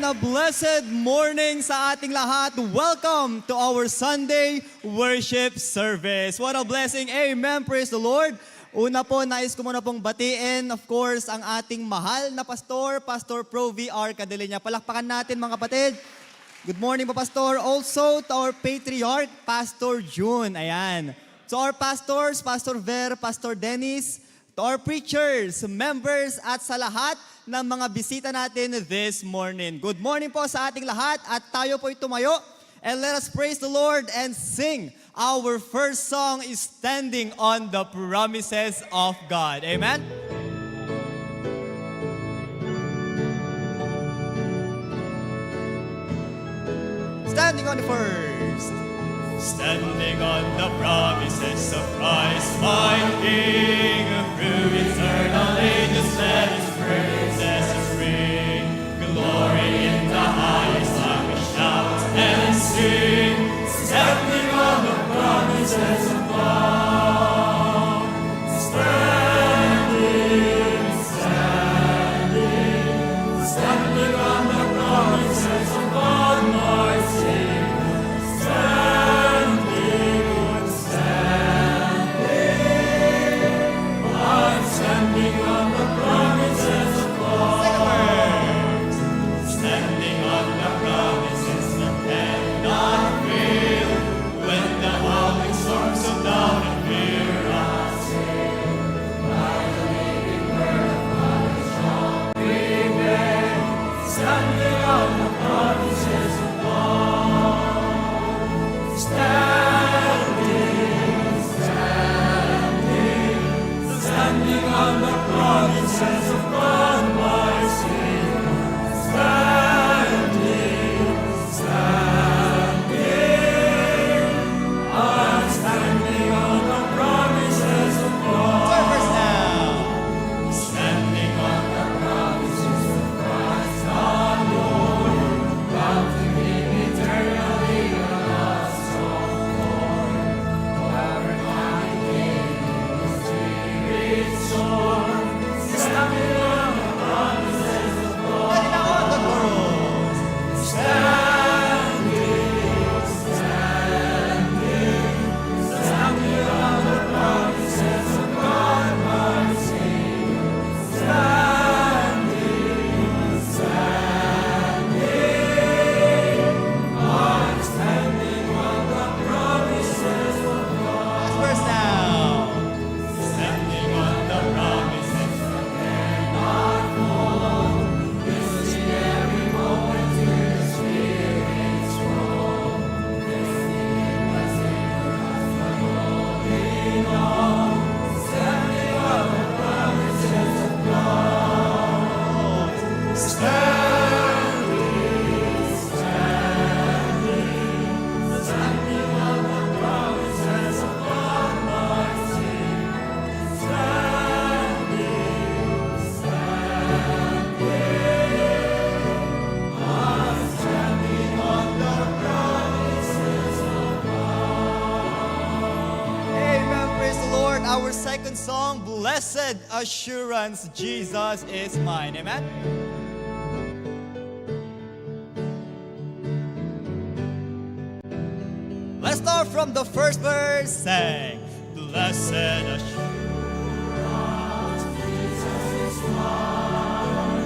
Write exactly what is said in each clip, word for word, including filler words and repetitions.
A blessed morning sa ating lahat. Welcome to our Sunday worship service. What a blessing. Amen. Praise the Lord. Una po, nais ko muna pong batiin, of course, ang ating mahal na pastor, Pastor Pro V R Cadeleña. Palakpakan natin, mga kapatid. Good morning po, Pastor. Also, to our patriarch, Pastor June. Ayan. To our pastors, Pastor Ver, Pastor Dennis, to our preachers, members, at sa lahat ng mga bisita natin this morning. Good morning po sa ating lahat at tayo po'y tumayo and let us praise the Lord and sing our first song is Standing on the Promises of God. Amen? Standing on the first. Standing on the promises of Christ my King, through eternal ages let his praises ring. Glory in the highest, I will shout and sing, standing on the promises of God. Standing, standing, standing on the promises of God, my Savior. Standing, standing, I'm standing on the promises of God. Standing on the promises that cannot fail. When the howling storms of doubt and fear assail, by the living word of God it shall prevail. Standing on the promises of God. Standing, standing, standing on the promises of God, my Savior. Standing, standing, I'm standing on the promises of God. Join us now. Standing on the promises of Christ our Lord, bound to Him eternally our last comfort. Overcoming pain in the Spirit's storm, standing on the promises of God. Standing on the promise. Standing, standing, standing on the promises of God, my Savior. Standing, standing, I'm standing on the promises of God. Last verse now. Standing on the promises that cannot fall, visiting every moment to the Spirit's throne. Amen. Praise the Lord. Our second song, Blessed Assurance, Jesus is Mine. Amen. Let's start from the first verse. Say, Blessed assurance, Jesus is mine.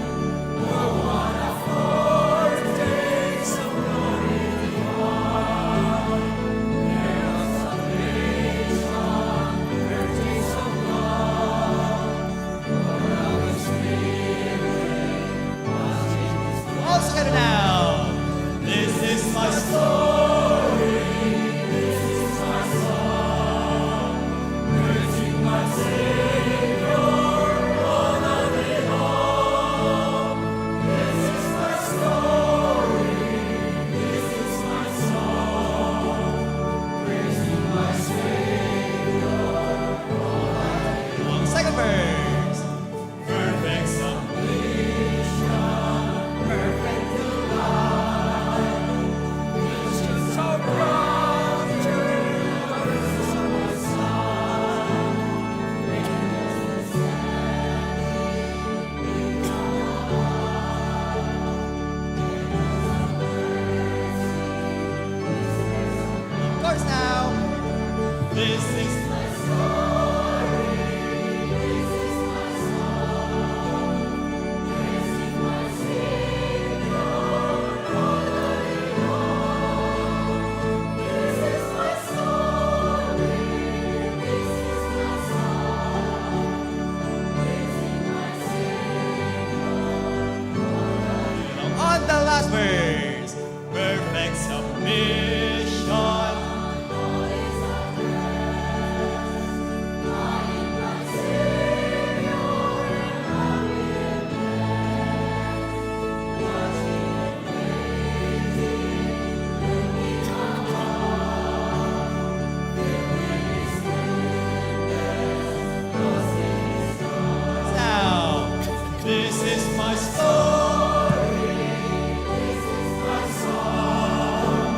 Oh, what a foretaste of glory divine. There is salvation, there is of God. All together now. This is my story. This is my song. Praising my First, perfect submission. Now, this is my story, this is my song,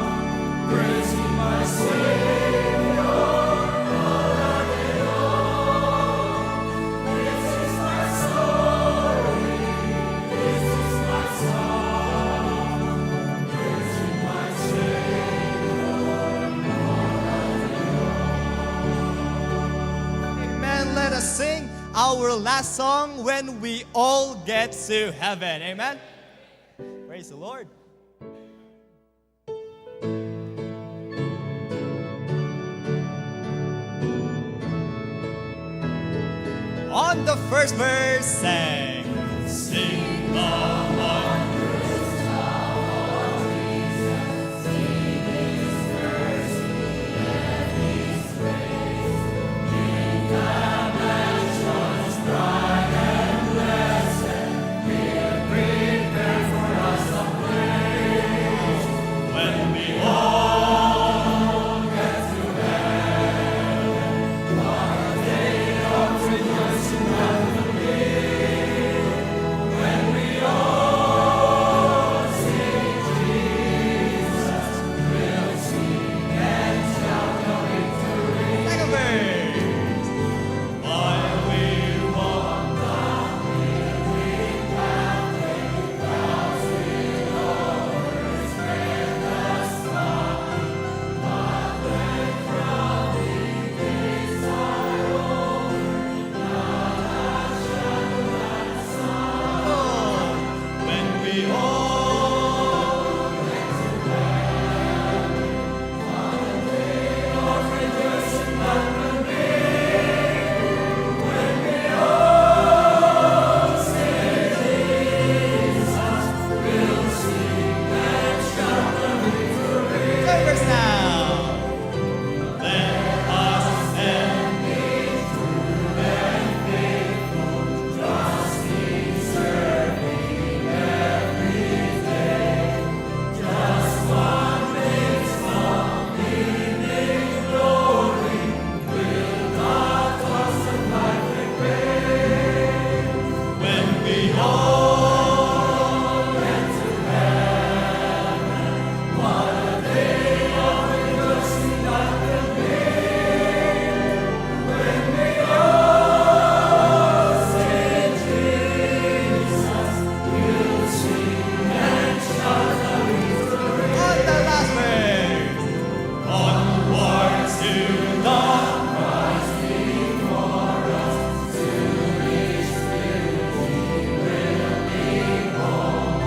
praising my Savior all the day long. This is my story, this is my song, praising my Savior all the day long. Amen. Let us sing our last song, "When We All Get to Heaven." Amen. Praise the Lord. On the first verse, sing. Sing the wondrous love of Jesus. Sing his mercy and his grace. Sing the mansions bright and blessed. He prepared for us a place. When we all get to heaven, what a day of rejoicing that will be. When we all see Jesus, we'll sing and shout the victory. Second verse. On the last verse. Onwards to the Christ before us, to reach till he will be home.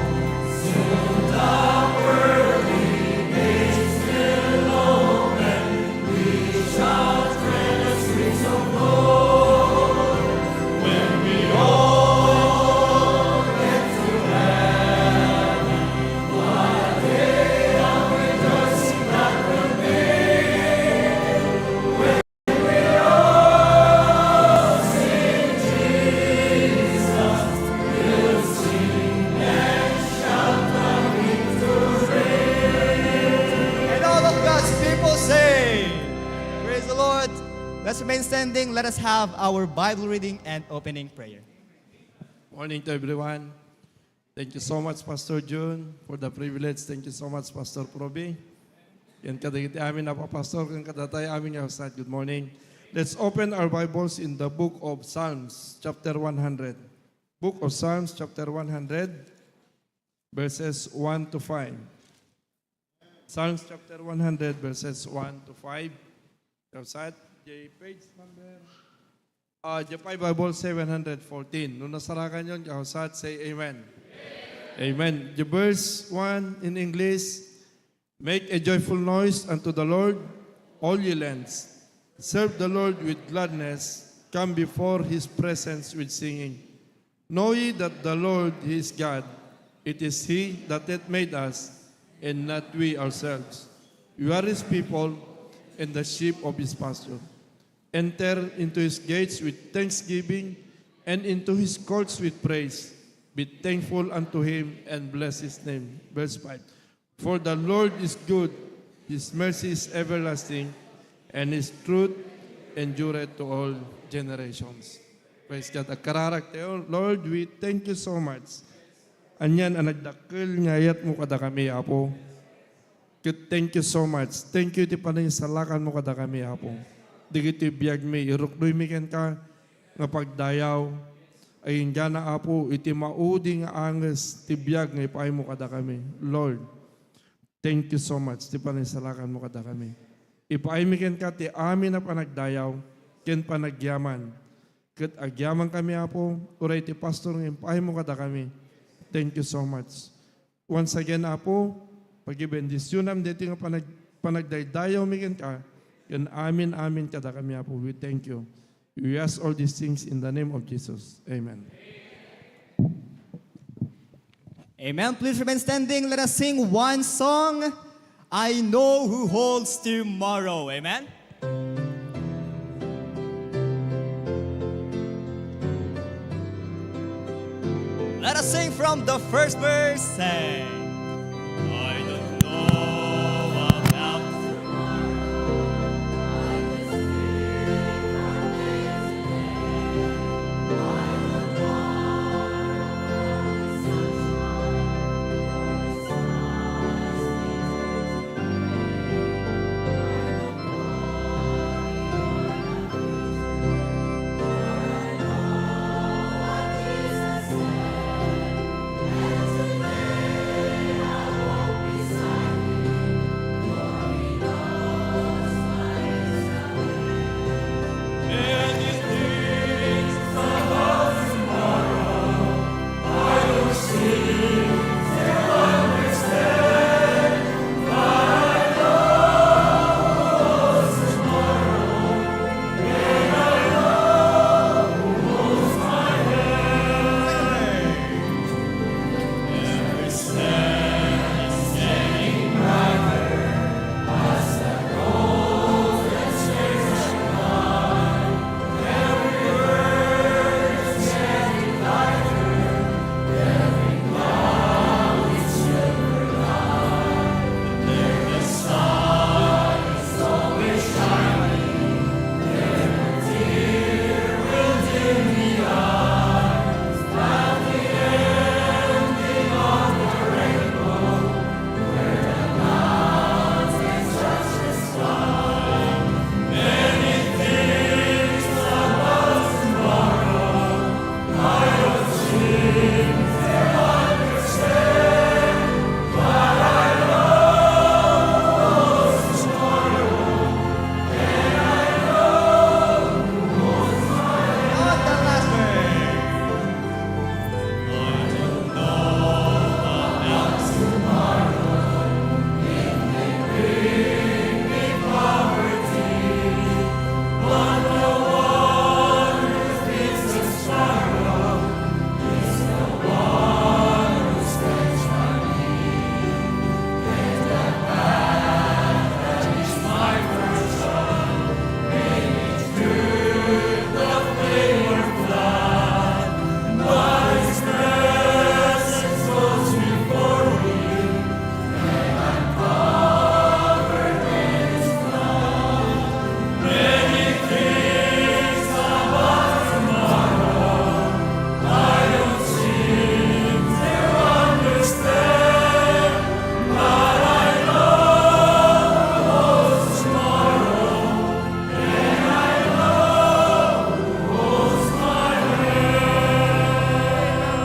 Soon the pearly gates will open, we shall tread the streets of gold. When we all get to heaven, and all of God's people say, praise the Lord. Let's remain standing. Let us have our Bible reading and opening prayer. Morning to everyone. Thank you so much, Pastor Jun, for the privilege. Thank you so much, Pastor Proby. Ken kadagiti amin a pastor, ken kadatayo amin nga side. Good morning. Let's open our Bibles in the book of Psalms, chapter one hundred. Book of Psalms, chapter one hundred, verses one to five. Psalms chapter one hundred, verses one to five. Kausat, J page number, ah, J five Bible seven hundred fourteen. No nasarakanyon, kausat, say amen. Amen. The verse one in English, "Make a joyful noise unto the Lord, all ye lands. Serve the Lord with gladness. Come before his presence with singing. Know ye that the Lord, he is God. It is He that hath made us, and not we ourselves. We are His people and the sheep of His pasture. Enter into His gates with thanksgiving and into His courts with praise. Be thankful unto Him and bless His name. Verse five. For the Lord is good, His mercy is everlasting, and His truth endureth to all generations. Praise God. Agkararag tayo. Lord, we thank you so much. Anian a nagdakkel nga ayatmo kadakami, Apo. Ket thank you so much. Thank you iti panangisalakanmo kadakami, Apo. Dagitoy biagmi, iruknoymi kenka nga pagdayaw. Agingga, Apo, iti maudi nga anges ti biag nga ipaaymo kadakami. Lord, thank you so much ti panangisalakanmo kadakami. Ipaaymi kenka ti amin a panagdayaw ken panagyaman. Ket agyamankami, Apo, uray ti pastor nga ipaaymo kadakami. Thank you so much. Once again, Apo, pagibendisyonam daytoy nga panag-, panagdaydayawmi kenka, ken amin-amin kadakami, Apo. We thank you. We ask all these things in the name of Jesus. Amen. Amen. Please remain standing. Let us sing one song. I know who holds tomorrow. Amen. Let us sing from the first verse. Say, I don't know about tomorrow. I just live for day today. I don't know.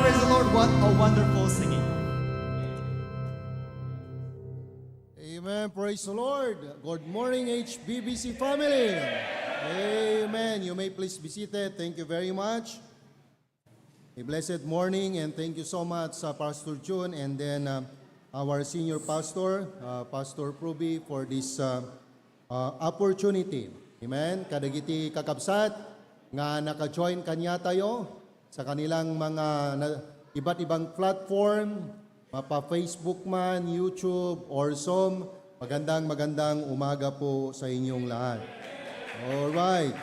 Praise the Lord. What a wonderful singing. Amen. Praise the Lord. Good morning, H B B C family. Amen. You may please be seated. Thank you very much. A blessed morning, and thank you so much, uh, Pastor Jun, and then, uh, our senior pastor, uh, Pastor Pruby, for this, uh, uh, opportunity. Amen. Kadagiti kakabsat nga naka-join kaniatayo sa kanilang mga na-, iba't ibang platform, mapa-Facebook man, YouTube, or Zoom, magandang, magandang umaga po sa inyong lahat. All right.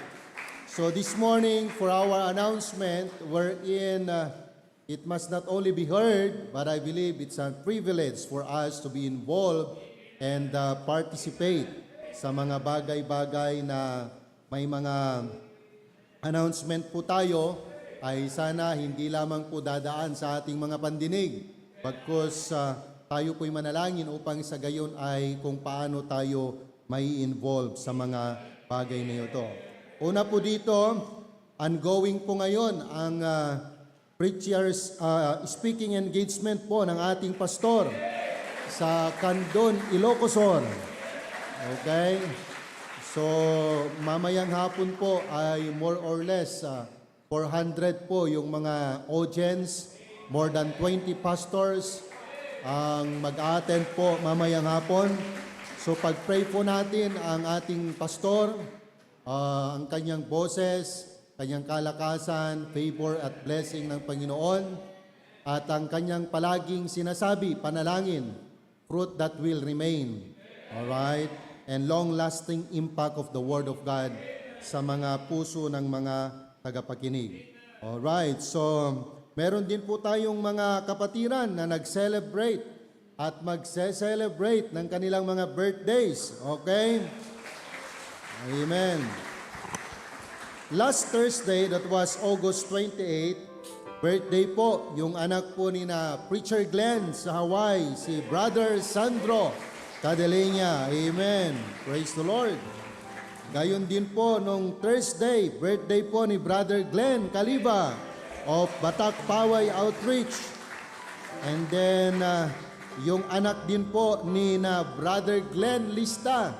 So this morning, for our announcement, wherein, uh, it must not only be heard, but I believe it's a privilege for us to be involved and, uh, participate sa mga bagay-bagay na may mga announcement po tayo, ay sana hindi lamang po dadaan sa ating mga pandinig, bagkus, ah, tayo po'y manalangin upang sa gayon ay kung paano tayo mai-involve sa mga bagay na ito. Una po dito, ongoing po ngayon ang, ah, preachers, ah, speaking engagement po ng ating pastor sa Candon, Ilocos Sur. Okay? So, mamayang hapon po ay more or less, ah, four hundred po yung mga audience, more than twenty pastors ang mag-attend po mamayang hapon. So, pag-pray po natin ang ating pastor, ah, ang kanyang boses, kanyang kalakasan, favor at blessing ng Panginoon, at ang kanyang palaging sinasabi, panalangin, fruit that will remain. All right? And long-lasting impact of the Word of God sa mga puso ng mga tagapakinig. All right. So, meron din po tayong mga kapatiran na nag-celebrate at magse-celebrate ng kanilang mga birthdays. Okay? Amen. Last Thursday, that was August twenty-eight, birthday po yung anak po ni na Preacher Glenn sa Hawaii, si Brother Sandro Cadeleña. Amen. Praise the Lord. Gayon din po nung Thursday, birthday po ni Brother Glenn Caliba of Batak Paway Outreach. And then, ah, yung anak din po ni na Brother Glenn Lista,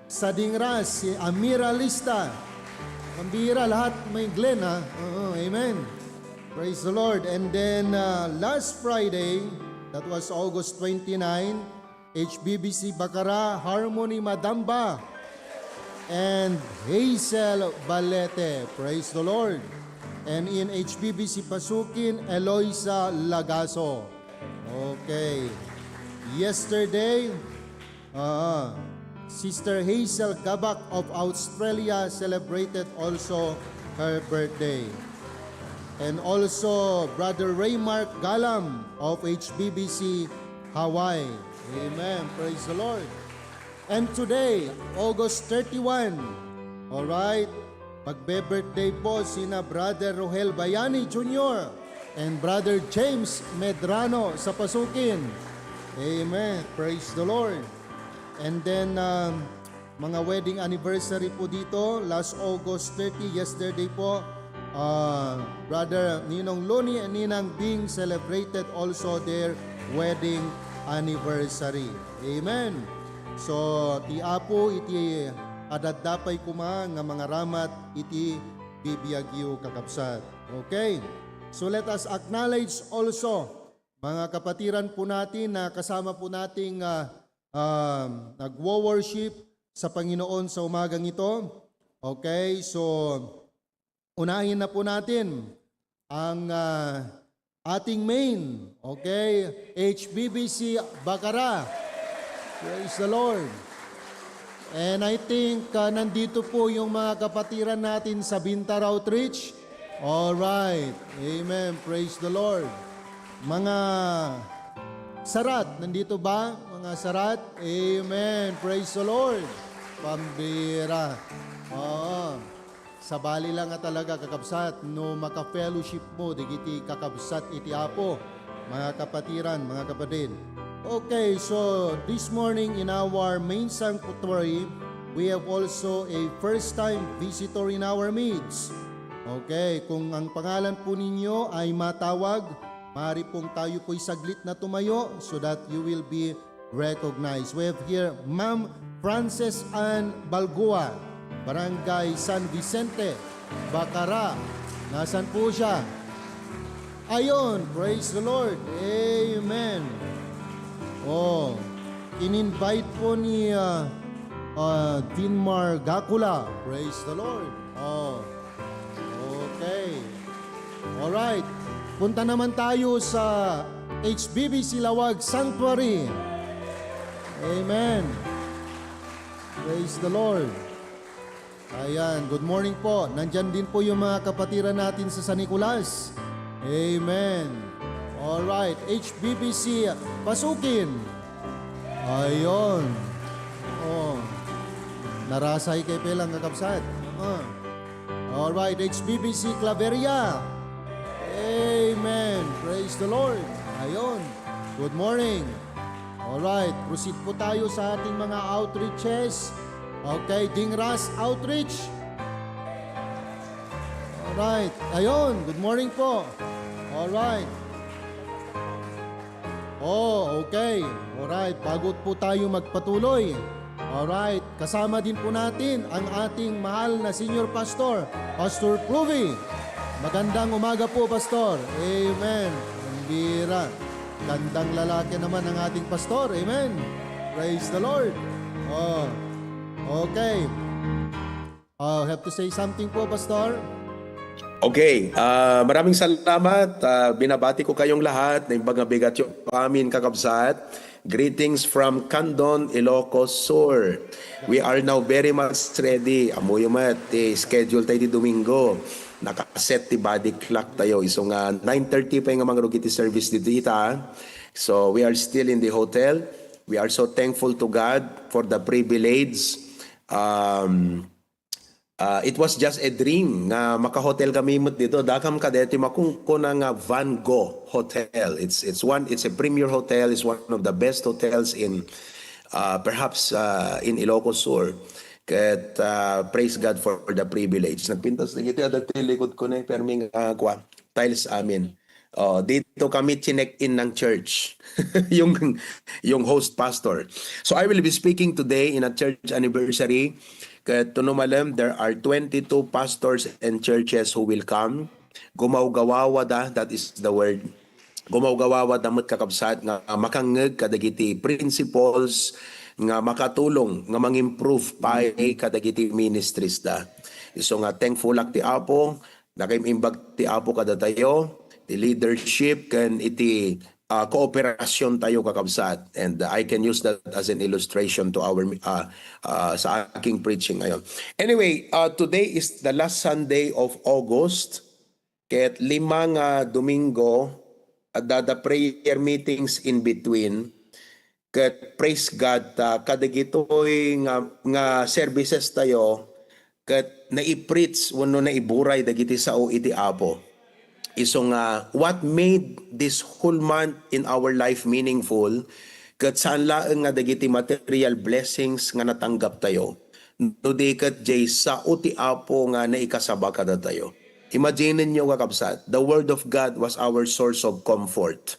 sa Dingras, si Amira Lista. Pambira lahat may Glenn, ha? Oo, amen. Praise the Lord. And then, ah, last Friday, that was August twenty-nine, H B B C Bacara, Harmony Madamba, and Hazel Balete. Praise the Lord. And in H B B C Pasukin, Eloisa Lagaso. Okay. Yesterday, ah, Sister Hazel Gabak of Australia celebrated also her birthday. And also Brother Raymark Galam of H B B C Hawaii. Amen. Praise the Lord. And today, August thirty-one, all right, magbe-birthday po sina Brother Rohel Bayani Junior and Brother James Medrano sa Pasukin. Amen. Praise the Lord. And then, um, mga wedding anniversary po dito, last August thirty, yesterday po, ah, Brother Ninong Loni and Ninang Bing celebrated also their wedding anniversary. Amen. So, ti Apo iti adadda pay koma nga mangaramat iti bibiagyo, kakabsat. Okay. So, let us acknowledge also, mga kapatiran po natin na kasama po nating, ah, ah, nagwo-worship sa Panginoon sa umagang ito. Okay, so unahin na po natin ang, ah, ating main, okay, H B B C Bacara. Praise the Lord. And I think, ah, nandito po yung mga kapatiran natin sa Bintar Outreach. All right. Amen. Praise the Lord. Mga Sarat, nandito ba? Mga Sarat? Amen. Praise the Lord. Pambira. Oo. Sabali lang nga talaga, kakabsat, no maka-fellowship mo dagiti kakabsat iti Apo, mga kapatiran, mga kapatid. Okay, so this morning in our main sanctuary, we have also a first-time visitor in our midst. Okay, kung ang pangalan po ninyo ay matawag, maaari pong tayo po'y saglit na tumayo so that you will be recognized. We have here Ma'am Frances Ann Balgua, Barangay San Vicente, Bacara. Nasaan po siya? Ayun, praise the Lord. Amen. Oh, in-invite po ni, ah, ah, Dinmar Gacula. Praise the Lord. Oh, okay. All right. Punta naman tayo sa H B B C Lawag Sanctuary. Amen. Praise the Lord. Ayan, good morning po. Nandyan din po yung mga kapatiran natin sa San Nicolas. Amen. All right, H B B C Pasukin. Ayon. Oh. Narasay kay pelang kakabsat. Ah. All right, H B B C Claveria. Amen. Praise the Lord. Ayon. Good morning. All right, proceed po tayo sa ating mga outreaches. Okay, Dingras Outreach. All right. Ayon, good morning po. All right. Oh, okay. All right, bago po tayo magpatuloy. All right, kasama din po natin ang ating mahal na senior pastor, Pastor Pruvi. Magandang umaga po, Pastor. Amen. Ang bira. Gandang lalaki naman ang ating pastor. Amen. Praise the Lord. Oh. Okay. Uh, have to say something po, Pastor? Okay, ah, maraming salamat. Ah, binabati ko kayong lahat. Naimbag nga bigat yung amin, kakabsat. Greetings from Candon, Ilocos Sur. We are now very much ready. Amuyo met, ti schedule tayo ti Domingo. Nakaset ti body clock tayo. Isu nga nine thirty pa nga mangrugi ti service dito ita. So we are still in the hotel. We are so thankful to God for the privilege. Um, Ah, it was just a dream nga maka-hotel kami met dito. Dakam kadeti makunkuna nga Van Gogh Hotel. It's, it's one, it's a premier hotel. It's one of the best hotels in, ah, perhaps, ah, in Ilocos Sur. Ket, ah, praise God for the privilege. Nagpintas na giti adda ti likod ko na, permi nga, ah, kua, tiles amin. Oh, dito kami chinek-in ng church. yung, yung host pastor. So I will be speaking today in a church anniversary. Ket no malem, there are twenty-two pastors and churches who will come. Gumawgawawa da, that is the word. Gumawgawawa da met, kakabsat, nga makangngeg kadagiti principles nga makatulong nga mangimprove pay kadagiti ministries da. Isu nga thankful ak ti Apo, nakaim-imbag ti Apo kadatayo, ti leadership ken iti, ah, kooperasyon tayo, kakabsat. And I can use that as an illustration to our, ah, ah, sa aking preaching ngayon. Anyway, ah, today is the last Sunday of August. Ket lima nga Domingo, adda prayer meetings in between. Ket praise God, ta kadagitoy nga, nga services tayo, ket naipreach wenno naiburay dagiti sao iti Apo. Isu nga, what made this whole month in our life meaningful, ket saan laeng nga dagiti material blessings nga natanggap tayo, no di ket jay sao ti Apo nga naikasaba kadatayo. Imagine-yo, kakabsat, the Word of God was our source of comfort.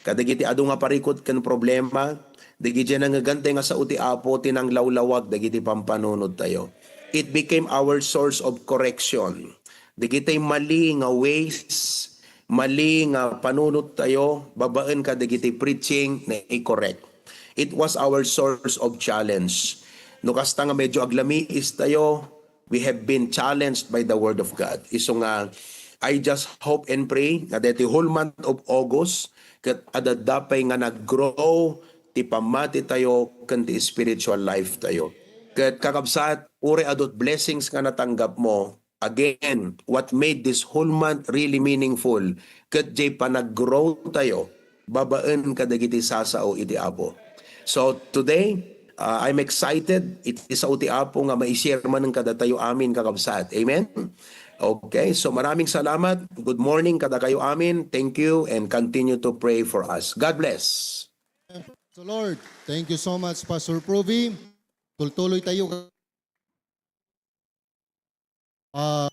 Kadagiti adu nga parikut ken problema, dagiti nangngegantay nga sao ti Apo ti nanglawlawag dagiti pampanunot tayo. It became our source of correction. Dagiti mali nga ways, mali nga panunot tayo, babaen kadagiti preaching, na i-correct. It was our source of challenge. No kasta nga medyo aglamiis tayo, we have been challenged by the Word of God. Isu nga, I just hope and pray nga deti whole month of August, ket adda pay nga nag-grow ti pammati tayo ken ti spiritual life tayo. Ket kakabsat, uray adut blessings nga natanggap mo, again, what made this whole month really meaningful, ket jay panag-grow tayo, babaen kadagiti sasao iti Apo. So today, uh, I'm excited. Iti sao ti Apo nga mai-share manen kadatayo amin, kakabsat. Amen? Okay, so maraming salamat. Good morning kadakayo amin. Thank you and continue to pray for us. God bless. So Lord, thank you so much, Pastor Provi. Tultuloy tayo. Uh,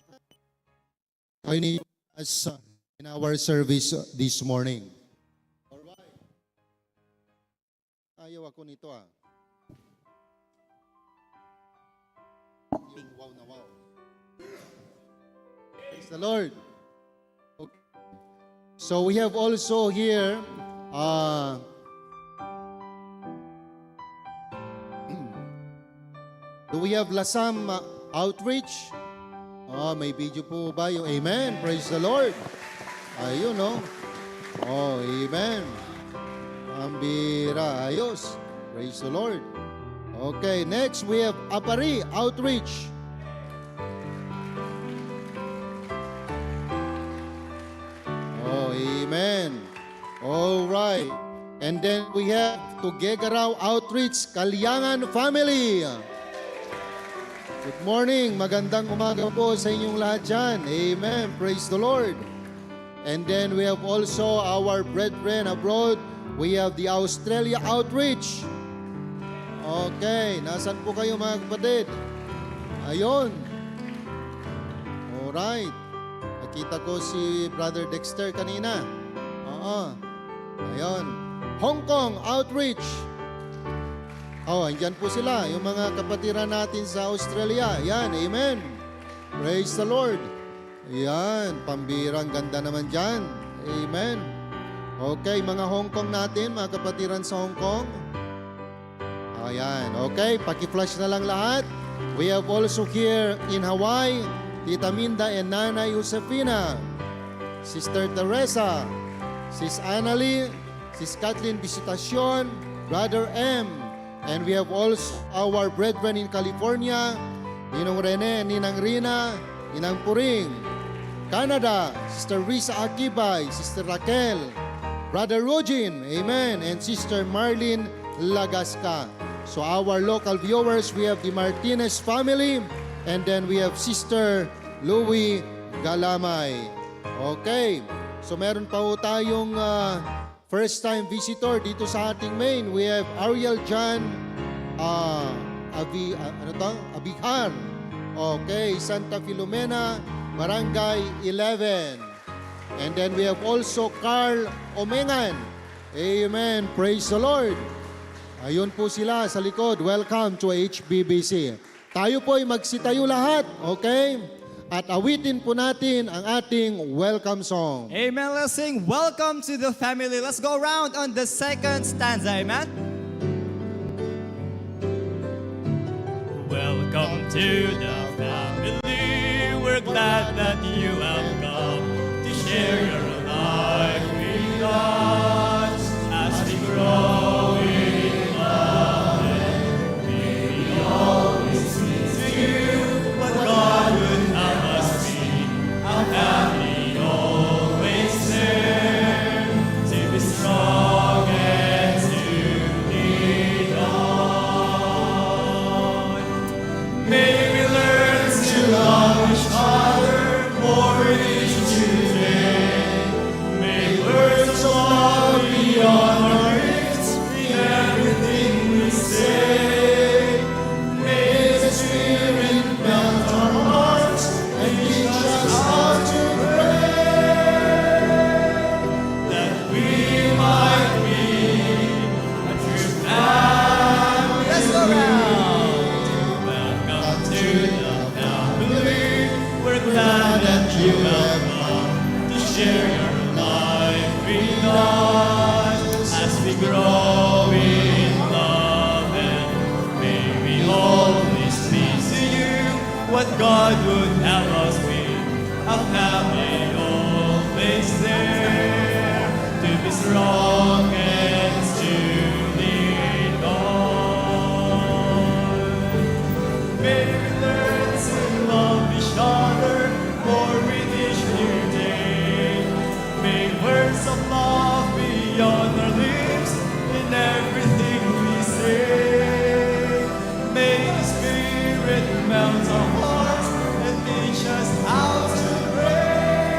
joining us, uh, in our service, uh, this morning. All right. Ayaw ako nito, ah. Wow na wow. Praise the Lord. Okay. So we have also here, uh, do we have Lasam, uh, Outreach? Oh, may video po ba yung, amen. Praise the Lord. Ayun, no? Oh, amen. Pambira, ayos. Praise the Lord. Okay, next we have Apari Outreach. Oh, amen. All right. And then we have Tuguegarao Outreach, Kaliangan family. Good morning. Magandang umaga po sa inyong lahat dyan. Amen. Praise the Lord. And then we have also our brethren abroad. We have the Australia Outreach. Okay, nasan po kayo, mga kapatid? Ayun. Alright. Nakita ko si Brother Dexter kanina. Oo. Ayun. Hong Kong Outreach. Oh, andyan po sila, yung mga kapatiran natin sa Australia. Yan, amen. Praise the Lord. Yan, pambirang ganda naman dyan. Amen. Okay, mga Hong Kong natin, mga kapatiran sa Hong Kong. Ayan, okay, paki-flash na lang lahat. We have also here in Hawaii, Tita Minda and Nanay Josefina, Sister Teresa, Sis Annalie, Sis Kathleen Visitacion, Brother M, and we have also our brethren in California, Ninong Rene, Ninang Rina, Ninang Puring, Canada, Sister Risa Akibay, Sister Raquel, Brother Rujin, amen, and Sister Marlene Lagasca. So our local viewers, we have the Martinez family, and then we have Sister Louie Galamay. Okay. So meron pa ho tayong ah, first time visitor dito sa ating main. We have Ariel John ah, Abi, ah, ano to? Abihar. Okay, Santa Filomena, Barangay eleven. And then we have also Carl Omengan. Amen. Praise the Lord. Ayun po sila sa likod. Welcome to H B B C. Tayo po ay magsitayo lahat, okay? At awitin po natin ang ating welcome song. Amen. Let's sing Welcome to the Family. Let's go around on the second stanza. Amen. Welcome to the family. We're glad that you have come to share your life with us as we grow in love. May we always be to you what God would have us be. A family always there to be strong and to lead on. May we learn to love each other more each day. May words of love be on our lips in everything we say. May the Spirit melt our hearts and teach us how to pray, that we might be a true family. Let's go round. Welcome to the family. We're glad that you have come to share your life with us as we grow in love, and may we always be to you what God would have us be. A family always there to be strong and to lead on. May we learn to love each other more with each new day. May words of love be on our lips in everything we say. May the Spirit melt our hearts and teach us how to pray,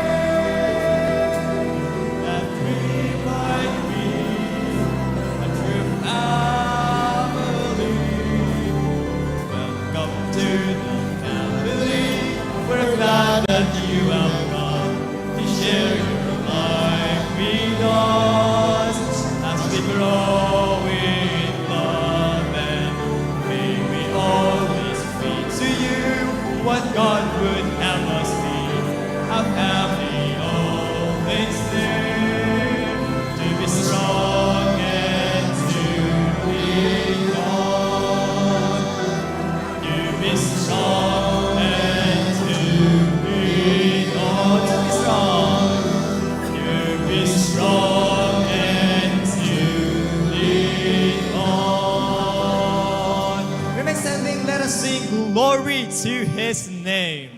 to his name.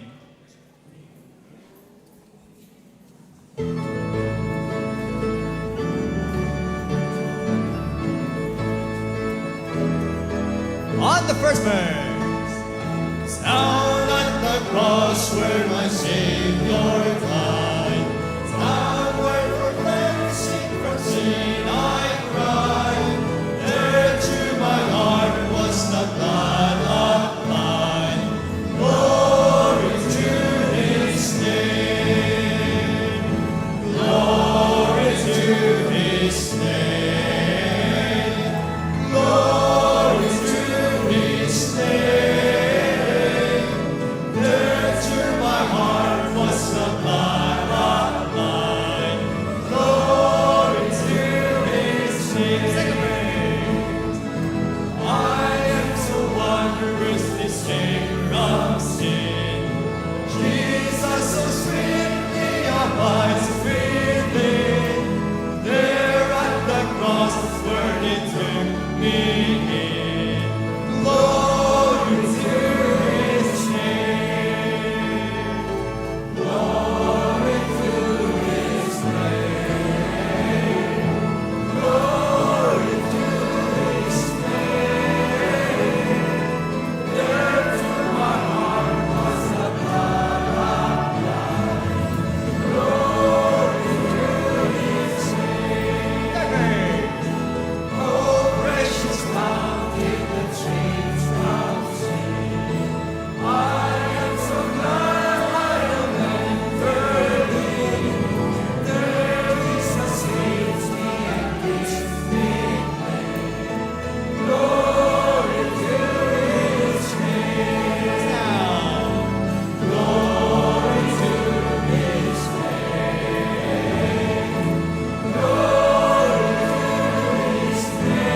On the first verse. Down at the cross where my Savior died, down where for cleansing from sin I cried, there to my heart was the blood applied. Glory to his name. Glory to his name. Glory to his name. There to my heart was the blood applied. Glory to his name. I am so wondrously saved from sin. Jesus so sweetly abides within. There at the cross where he took me in. Glory to his name. Glory to his name. Glory to his name. There to my heart was the blood applied. Glory to his name. Oh, precious fountain that streams from sin. I am so glad I am entered in. There Jesus leads me and keeps me clean. Glory to his name. Glory to his name. Glory to his name.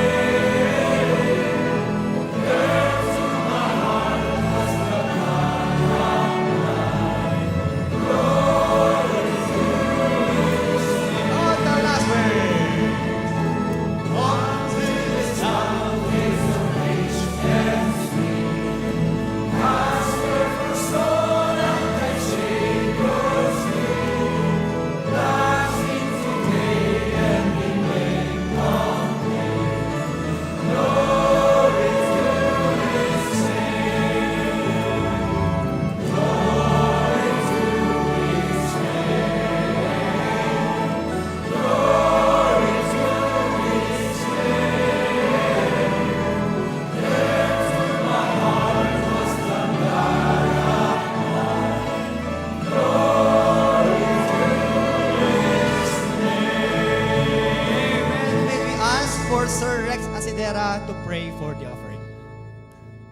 Amen. May we ask for Sir Rex Asidera to pray for the offering.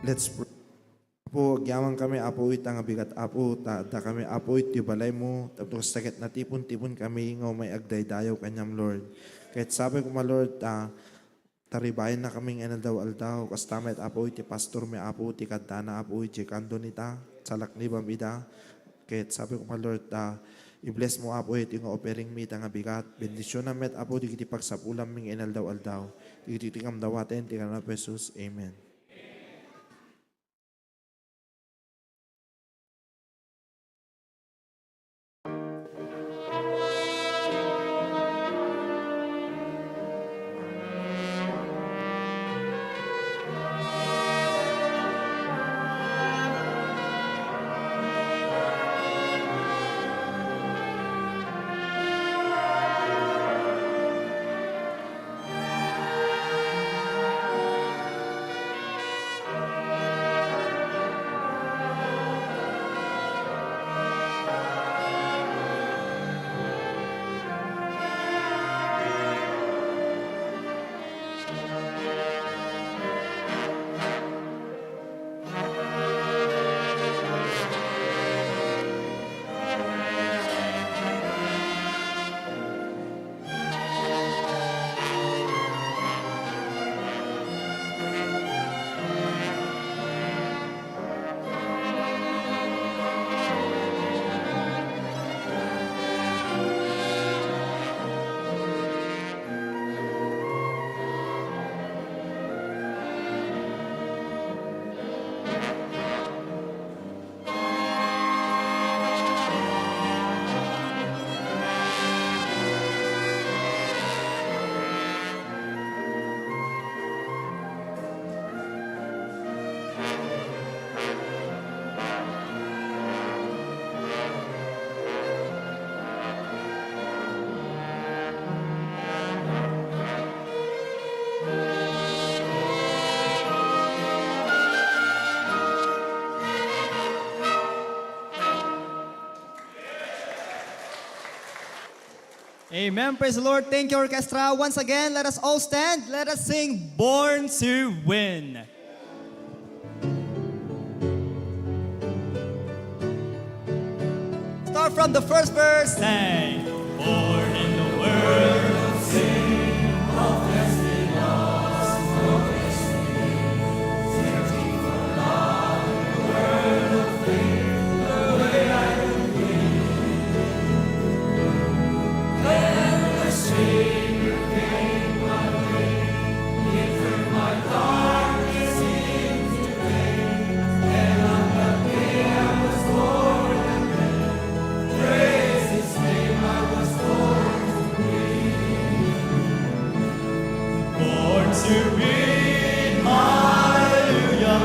Let's pray. Apo, agyamankami, Apo, ita nga bigat, Apo, ta adda kami, Apo, iti balaymo, tapno kasta ket natipon-tipon kami nga umay agdaydayaw kaniam, Lord. Ket sapay koma, Lord, ta taribaianna kami nga inaldaw-aldaw. Kasta met, Apo, iti pastormi, Apo, ti kaddana, Apo, iti kandon ita, salaknibam ida. Ket sapay koma, Lord, ta i-bless mo, Apo, iti nga offeringmi ita nga bigat. Bendisionam met, Apo, dagiti pagsapulanmi nga inaldaw-aldaw. Dagiti ti ngamdawaten ti ngan ni Apo Jesus. Amen. Amen. Praise the Lord. Thank you, orchestra. Once again, let us all stand. Let us sing Born to Win. Start from the first verse. Say, born in the world of sin, hopelessly lost, hopelessly searching for love in the world of faith, the way I would be. Then the Savior came my way, He turned my darkness into day, and on that day I was born again. Praise His name, I was born to win. Born to win, hallelujah.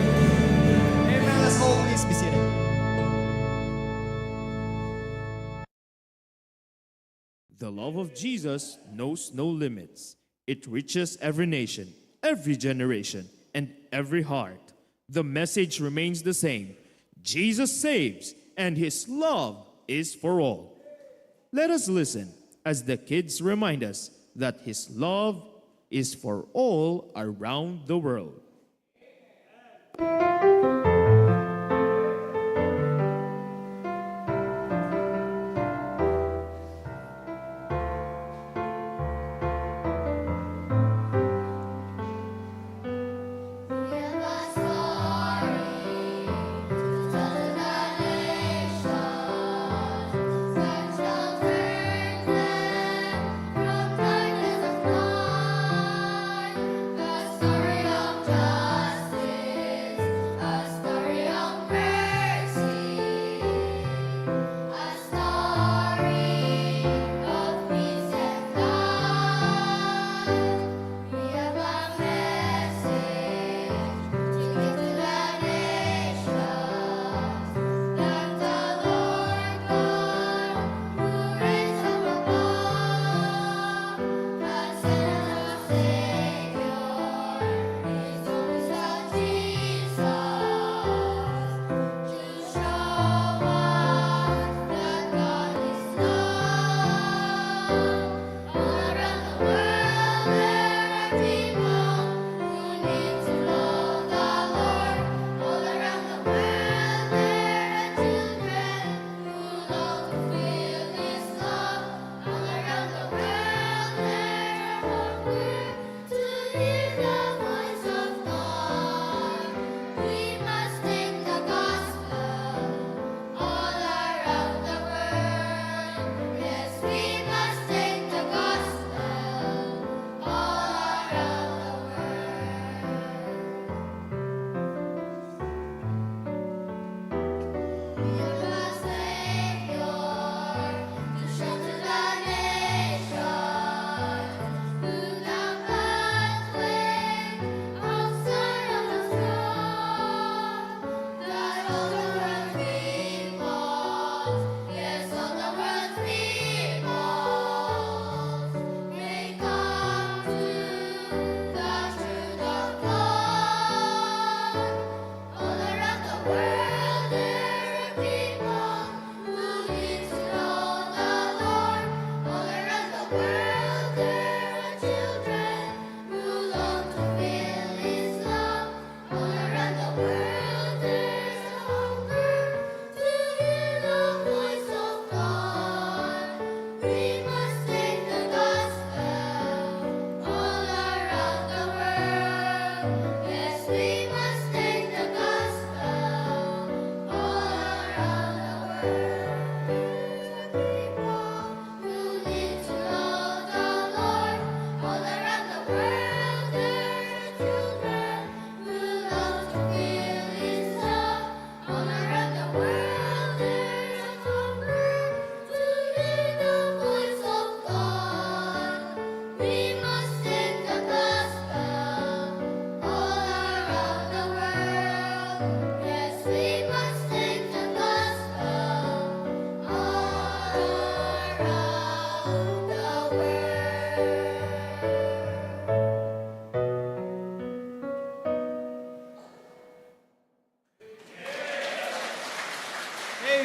Amen. Let's all please be seated. The love of Jesus knows no limits. It reaches every nation, every generation, and every heart. The message remains the same. Jesus saves, and His love is for all. Let us listen as the kids remind us that His love is for all around the world.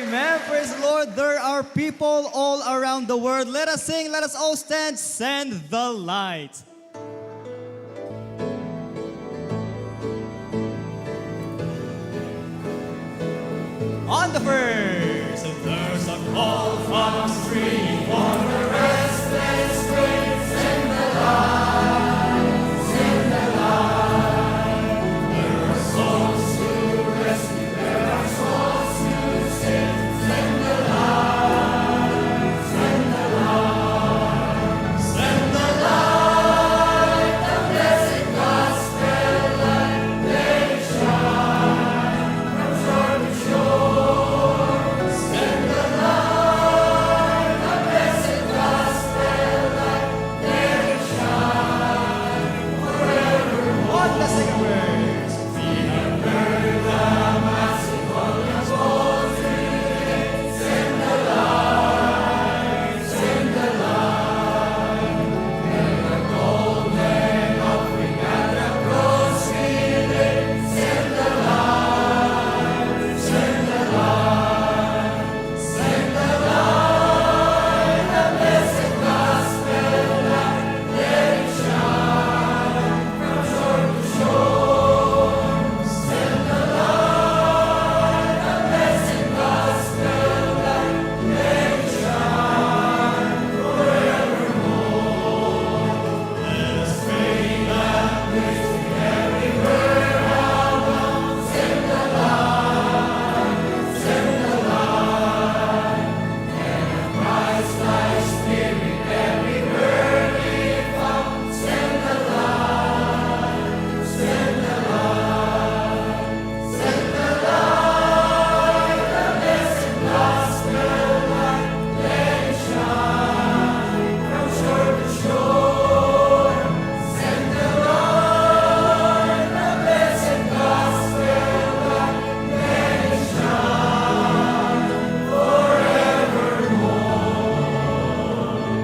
Amen. Praise the Lord. There are people all around the world. Let us sing. Let us all stand. Send the light. On the first, there's a call from stream for the restless waves. Send the light, send the light. There are souls to rescue, there are souls to save. Send the light, send the light, send the light, the blessed gospel light, let it shine from shore to shore. Send the light, the blessed gospel light, let it shine forevermore. On the singing words.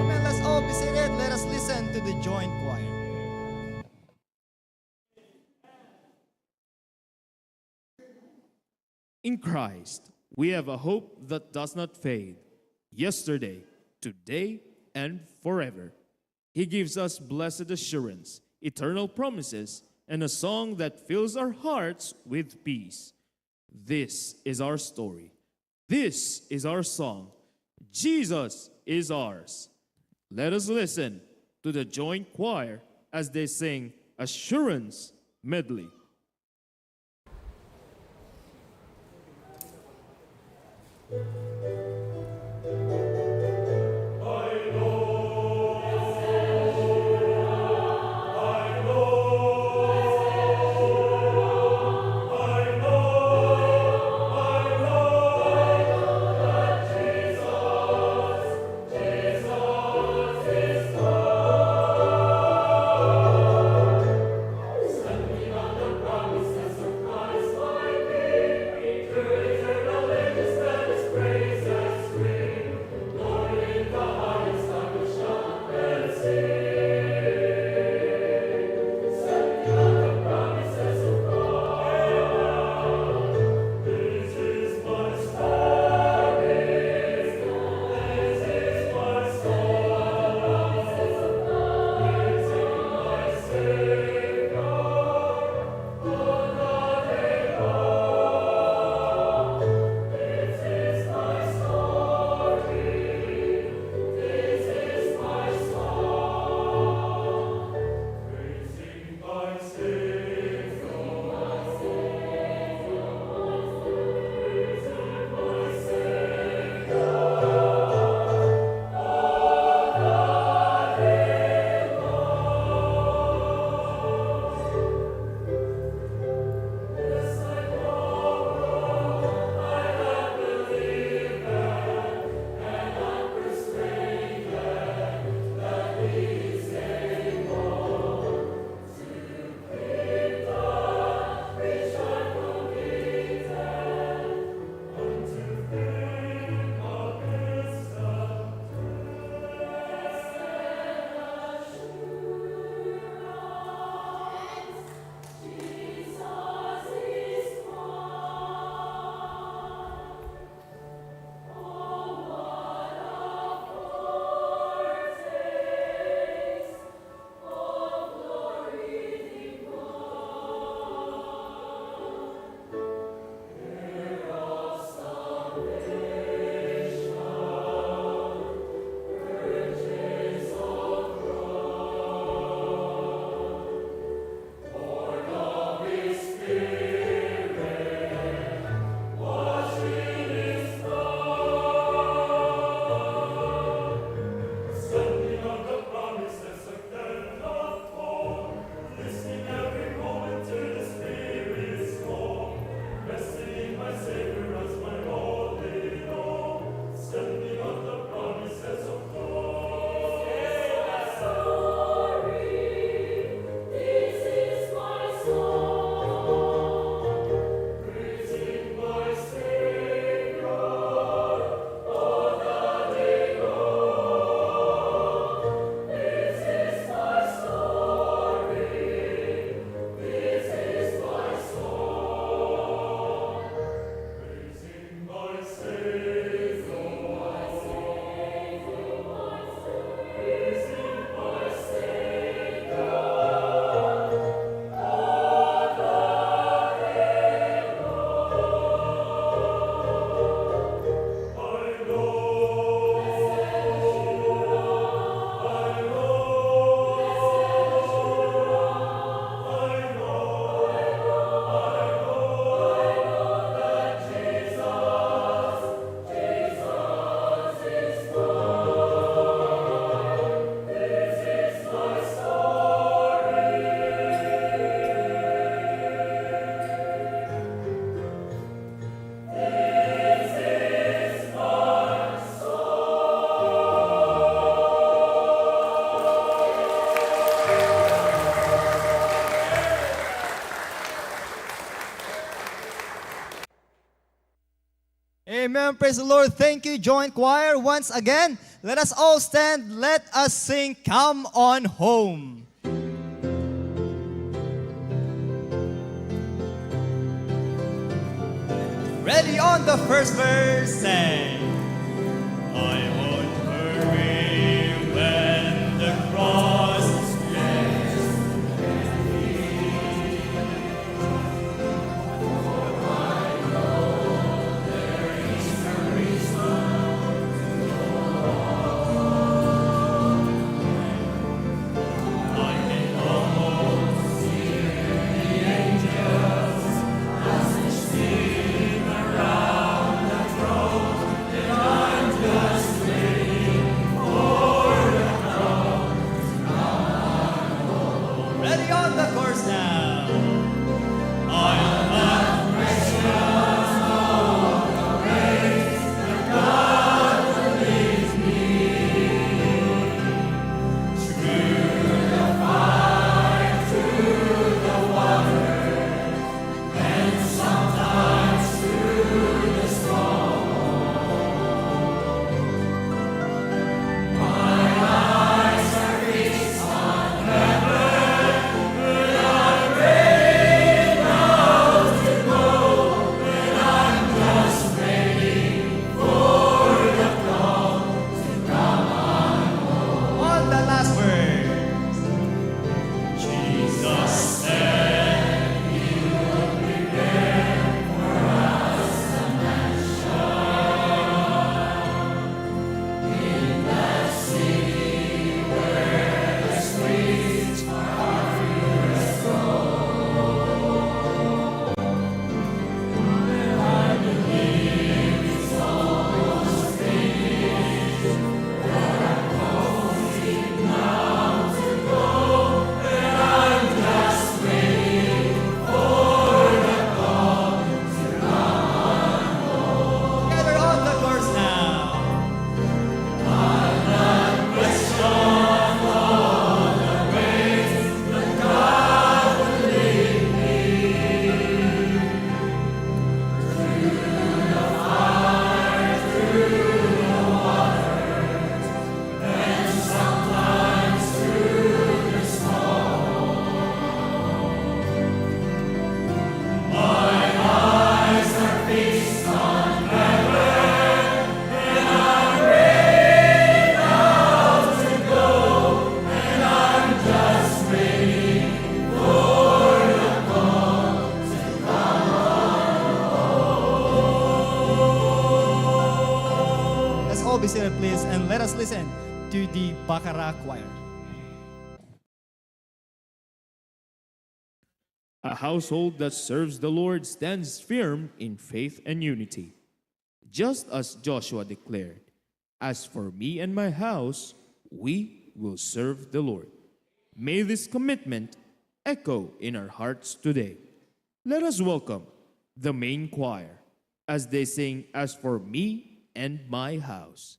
Amen. Let's all be seated. Let us listen to the joint choir. In Christ, we have a hope that does not fade, yesterday, today, and forever. He gives us blessed assurance, eternal promises, and a song that fills our hearts with peace. This is our story. This is our song. Jesus is ours. Let us listen to the joint choir as they sing Assurance Medley. Amen. Praise the Lord. Thank you, Joint Choir. Once again, let us all stand. Let us sing Come On Home. Ready on the first verse, say, I won't worry when the cross is Ready on the course now. On the last verse. Jesus said, Together on the chorus now. Let's all be seated, please, and let us listen to the Bacara Choir. A household that serves the Lord stands firm in faith and unity. Just as Joshua declared, "As for me and my house, we will serve the Lord." May this commitment echo in our hearts today. Let us welcome the main choir as they sing, "As for me and my house."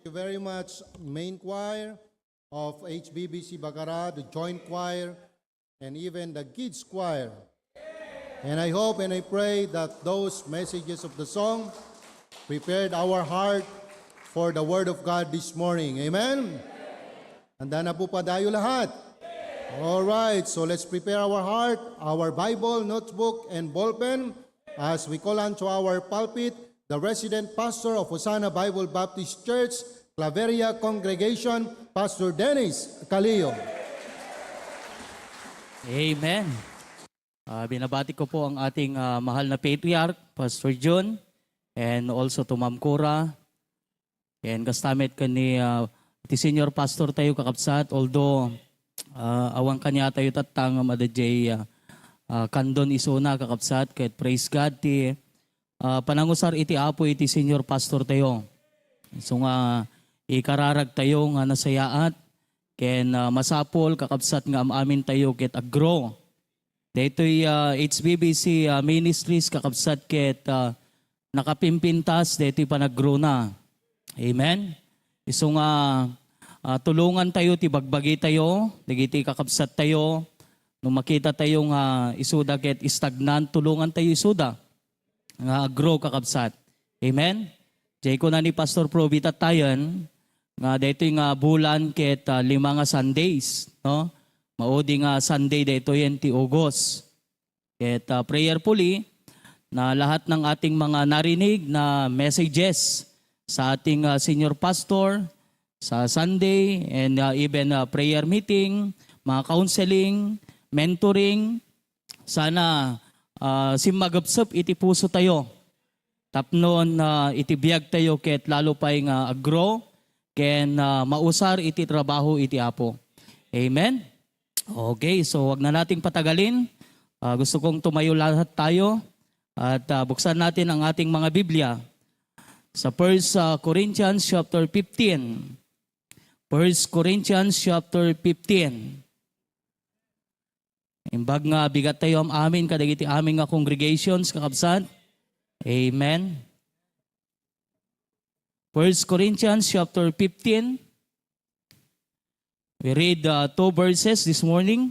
Thank you very much, main choir of H B B C Bacara, the joint choir, and even the kids choir. And I hope and I pray that those messages of the song prepared our heart for the Word of God this morning. Amen? Handa na po ba tayo lahat? All right, so let's prepare our heart, our Bible, notebook, and ballpen as we call unto our pulpit the resident pastor of Hosanna Bible Baptist Church, Claveria Congregation, Pastor Dennis Calillo. Amen. Ah, binabati ko po ang ating ah, mahal na patriarch, Pastor Jun, and also to Ma'am Cora, and kasta met ken ni ah, ti senior pastor tayo, kakabsat, although ah, awan kaniatayo tatta ngem adda diay ah, ah, kandon isuna, kakabsat, ket praise God ti ah, panangusar iti Apo iti senior pastor tayo. So nga ikararag tayo nga nasayaat ken ah, masapul, kakabsat, nga am-amin tayo ket aggrow. Daytoy ah, H B B C ah, Ministries, kakabsat, ket ah, nakapimpintas daytoy panaggrow na. Amen. Isu nga ah, tulongan tayo ti bagbagi tayo dagiti kakabsat tayo. No makita tayo nga isuda ket stagnant, tulongan tayo isuda nga aggrow, kakabsat. Amen? Jay kuna ni Pastor Proby tattayen nga daytoy nga bulan ket ah, lima nga Sundays, no? Maudi nga Sunday daytoyen ti August. Ket ah, prayerfully na lahat ng ating mga narinig na messages sa ating ah, senior pastor sa Sunday and ah, even ah, prayer meeting, mga counseling, mentoring, sana ah, simmagepsep iti puso tayo tapnon ah, iti biag tayo ket lalo pay nga aggrow ken ah, mausar iti trabaho iti Apo. Amen? Okay, so wag na nating patagalin. Ah, gusto kong tumayo lahat tayo at ah, buksan natin ang ating mga Biblia sa First ah, Corinthians chapter fifteen. First Corinthians chapter fifteen. Imbag nga bigat tayo am-amin kadagiti amin nga congregations, kakabsat. Amen. First Corinthians chapter fifteen. We read uh, two verses this morning.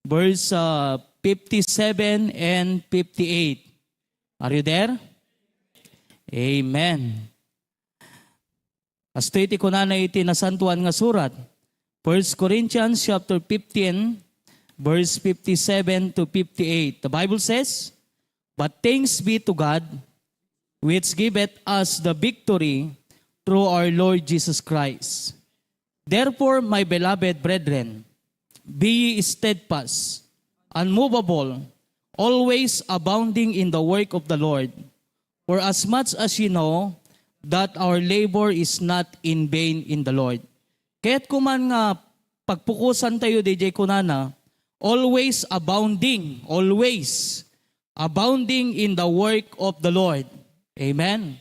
Verse uh, fifty-seven and fifty-eight. Are you there? Amen. Kastoy ti kunana iti Nasantoan nga Surat, First Corinthians chapter fifteen, verse fifty-seven to fifty-eight. The Bible says, "But thanks be to God, which giveth us the victory through our Lord Jesus Christ. Therefore, my beloved brethren, be ye steadfast, unmovable, always abounding in the work of the Lord, for as much as ye know that our labor is not in vain in the Lord." Ket kuman nga pagpukosan tayo diay kunana, always abounding, always abounding in the work of the Lord. Amen.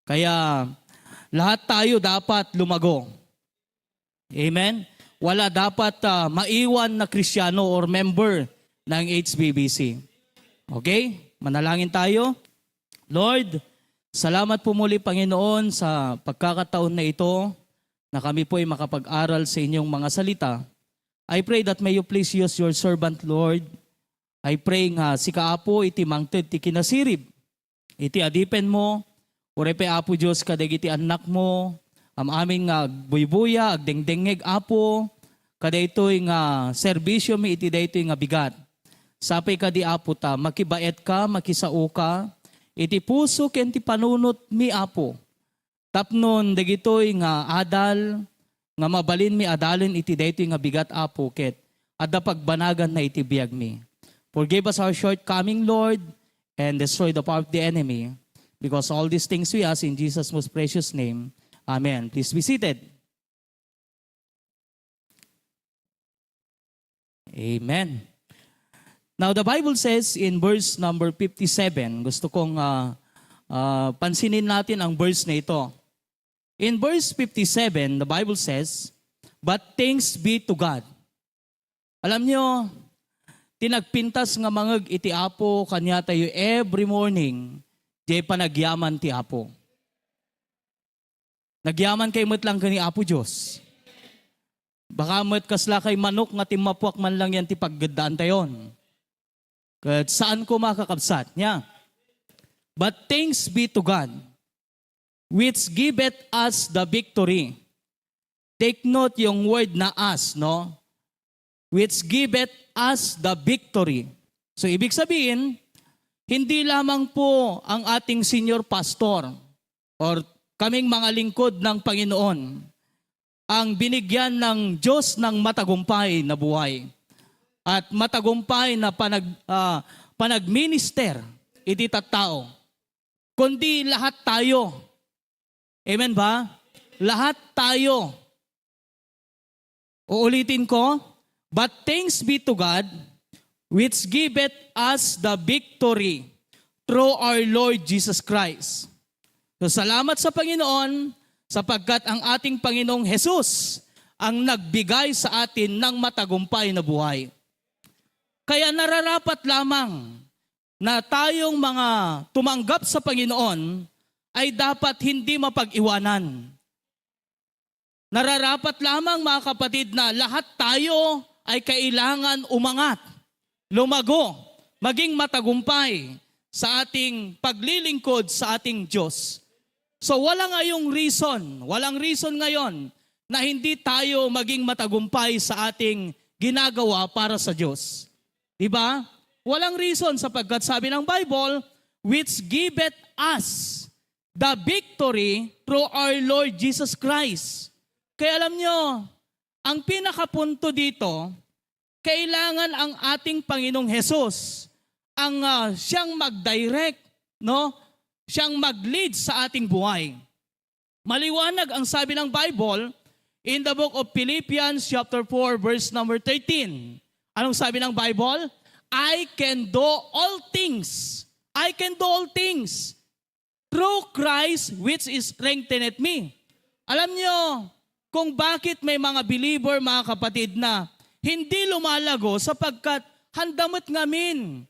Kaya lahat tayo dapat lumago. Amen? Wala dapat ah, maiwan na Kristiyano or member ng H B B C. Okay? Manalangin tayo. Lord, salamat po muli, Panginoon, sa pagkakataon na ito na kami po ay makapag-aral sa inyong mga salita. I pray that may you please use your servant, Lord. I pray nga sika, Apo, iti mangted ti kinasirib iti adipen mo, uray pay, Apo Dios, kadagiti annakmo, am-amin nga agbuybuya, agdengdengngeg, Apo, kadaytoy nga serbisyomi iti daytoy nga bigat. Sapay kadi, Apo, ta makibaetka, makisaoka iti puso ken ti panunotmi, Apo. Tapnon dagitoy nga adal nga mabalinmi adalen iti daytoy nga bigat, Apo, ket adda pagbanaganna iti biagmi. Forgive us our shortcoming, Lord, and destroy the power of the enemy. Because all these things we ask in Jesus' most precious name. Amen. Please be seated. Amen. Now, the Bible says in verse number fifty-seven, gusto kong ah, ah, pansinin natin ang verse na ito. In verse fifty-seven, the Bible says, "But thanks be to God." Alam nyo, ti nagpintas nga mangeg iti Apo kaniatayo every morning, diay panagyaman ti Apo. Nagyamankay met lang ken ni Apo Dios. Baka met kaslakay manok nga timmapuak man lang yan ti paggaddaantayon. Ket saan koma, kakabsat, nia? But thanks be to God, which giveth us the victory. Take note yung word na "us", no? Which giveth us the victory. So, ibig sabihin, hindi lamang po ang ating senior pastor or kaming mga lingkod ng Panginoon ang binigyan ng Diyos ng matagumpay na buhay at matagumpay na panag-, ah, panagminister iti tattao, kundi lahat tayo. Amen ba? Lahat tayo. Uulitin ko, "But thanks be to God, which giveth us the victory through our Lord Jesus Christ." So, salamat sa Panginoon, sapagkat ang ating Panginoong Jesus ang nagbigay sa atin ng matagumpay na buhay. Kaya nararapat lamang na tayong mga tumanggap sa Panginoon ay dapat hindi mapag-iwanan. Nararapat lamang, mga kapatid, na lahat tayo ay kailangan umangat, lumago, maging matagumpay sa ating paglilingkod sa ating Diyos. So, wala ngayong reason, walang reason ngayon na hindi tayo maging matagumpay sa ating ginagawa para sa Diyos. Di ba? Walang reason, sapagkat sabi ng Bible, "Which giveth us the victory through our Lord Jesus Christ." Kaya alam nyo, ang pinakapunto dito, kailangan ang ating Panginoong Jesus ang, ah, siyang mag-direct, no? Siyang mag-lead sa ating buhay. Maliwanag ang sabi ng Bible in the book of Philippians chapter four, verse number thirteen. Anong sabi ng Bible? "I can do all things. I can do all things through Christ which is strengtheneth me." Alam nyo, kung bakit may mga believer, mga kapatid, na hindi lumalago, sapagkat handa met ngamin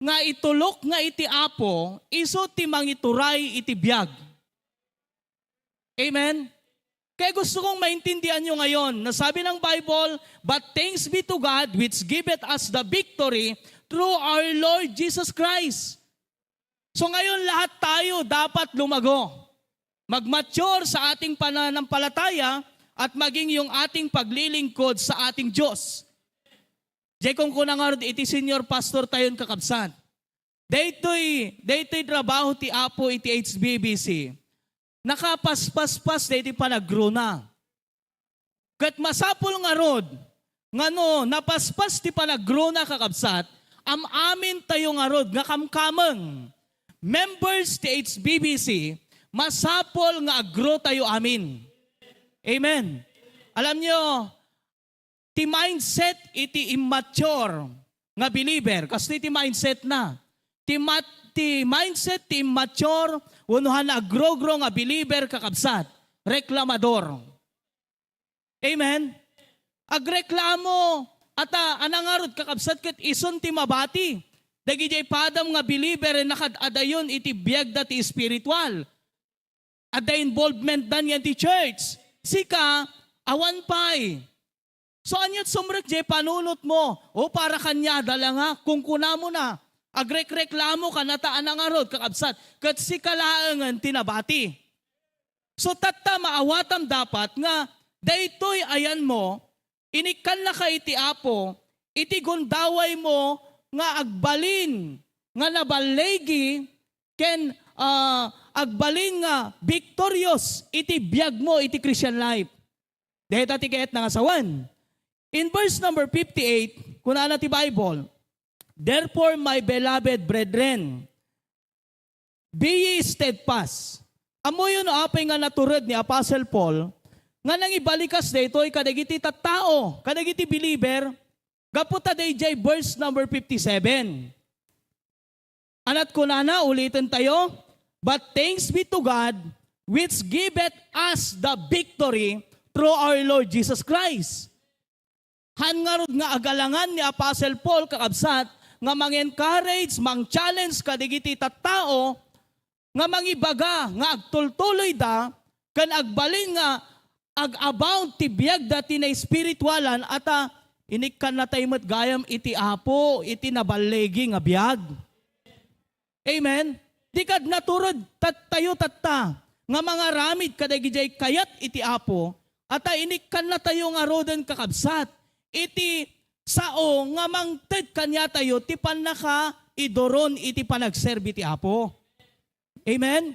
nga itulok nga iti Apo, isu ti mangituray iti biag. Amen? Kaya gusto kong maintindihan nyo ngayon na sabi ng Bible, "But thanks be to God which giveth us the victory through our Lord Jesus Christ." So ngayon, lahat tayo dapat lumago, mag-mature sa ating pananampalataya at maging yung ating paglilingkod sa ating Diyos. Jay, kung kuna ngarud iti senior pastor tayon, kakabsat, daytoy, daytoy trabaho ti Apo iti H B B C. Nakapaspaspas daytoy panaggrowna. Ket masapul ngarud nga no napaspas ti panaggrowna, kakabsat, am-amin tayo ngarud nga kamkameng members ti H B B C, masapul nga aggrow tayo amin. Amen. Alam nyo, ti mindset iti immature nga believer, kastoy ti mindset na. Ti mat-, ti mindset ti immature wenno han agrogro nga believer, kakabsat, reklamador. Amen? Agreklamo, ata, anangarud, kakabsat, ket isun ti mabati. Dagidiay padam nga believer, nakad-adayon iti biagda ti espiritual. Adda involvement dan yan ti church. Sika, awan pay. So, aniat sumrek jay panunot mo? O, para kaniada la nga, kungkuna mo na. Agrekreklamo ka na ta anangarud, kakabsat. Ket sika laengen ti nabati. So, tatta, maawatam dapat nga daytoy ayan mo, inikkannaka iti Apo, iti gundaway mo nga agbalin nga naballigi ken, ah, agbalin nga victorious iti biag mo iti Christian life. Dayta ti kayatna nga sawen. In verse number fifty-eight, kunana ti Bible, "Therefore, my beloved brethren, be ye steadfast." Ammoyo no apay nga natured ni Apostle Paul nga nangibalikas daytoy kadagiti tattao, kadagiti believer, gapu ta daydiay verse number fifty-seven. Anat kunana, uliten tayo, "But thanks be to God, which giveth us the victory through our Lord Jesus Christ." Han ngarud nga agalangan ni Apostle Paul, kakabsat, nga mang-encourage, mang-challenge kadagiti tattao nga mangibaga nga agtultuloyda ken agbalin nga ag-abound ti biagda ti naespiritualan, ata, inikkannatayo met gayam iti Apo, iti naballigi nga biag. Amen? Di kad naturod tattayo tatta nga mangaramid kadagijay kayat iti Apo, ata, inikkannatayo ngaruden, kakabsat, iti sao nga mangted kaniatayo ti pannakaiduron iti panagserbi ti Apo. Amen?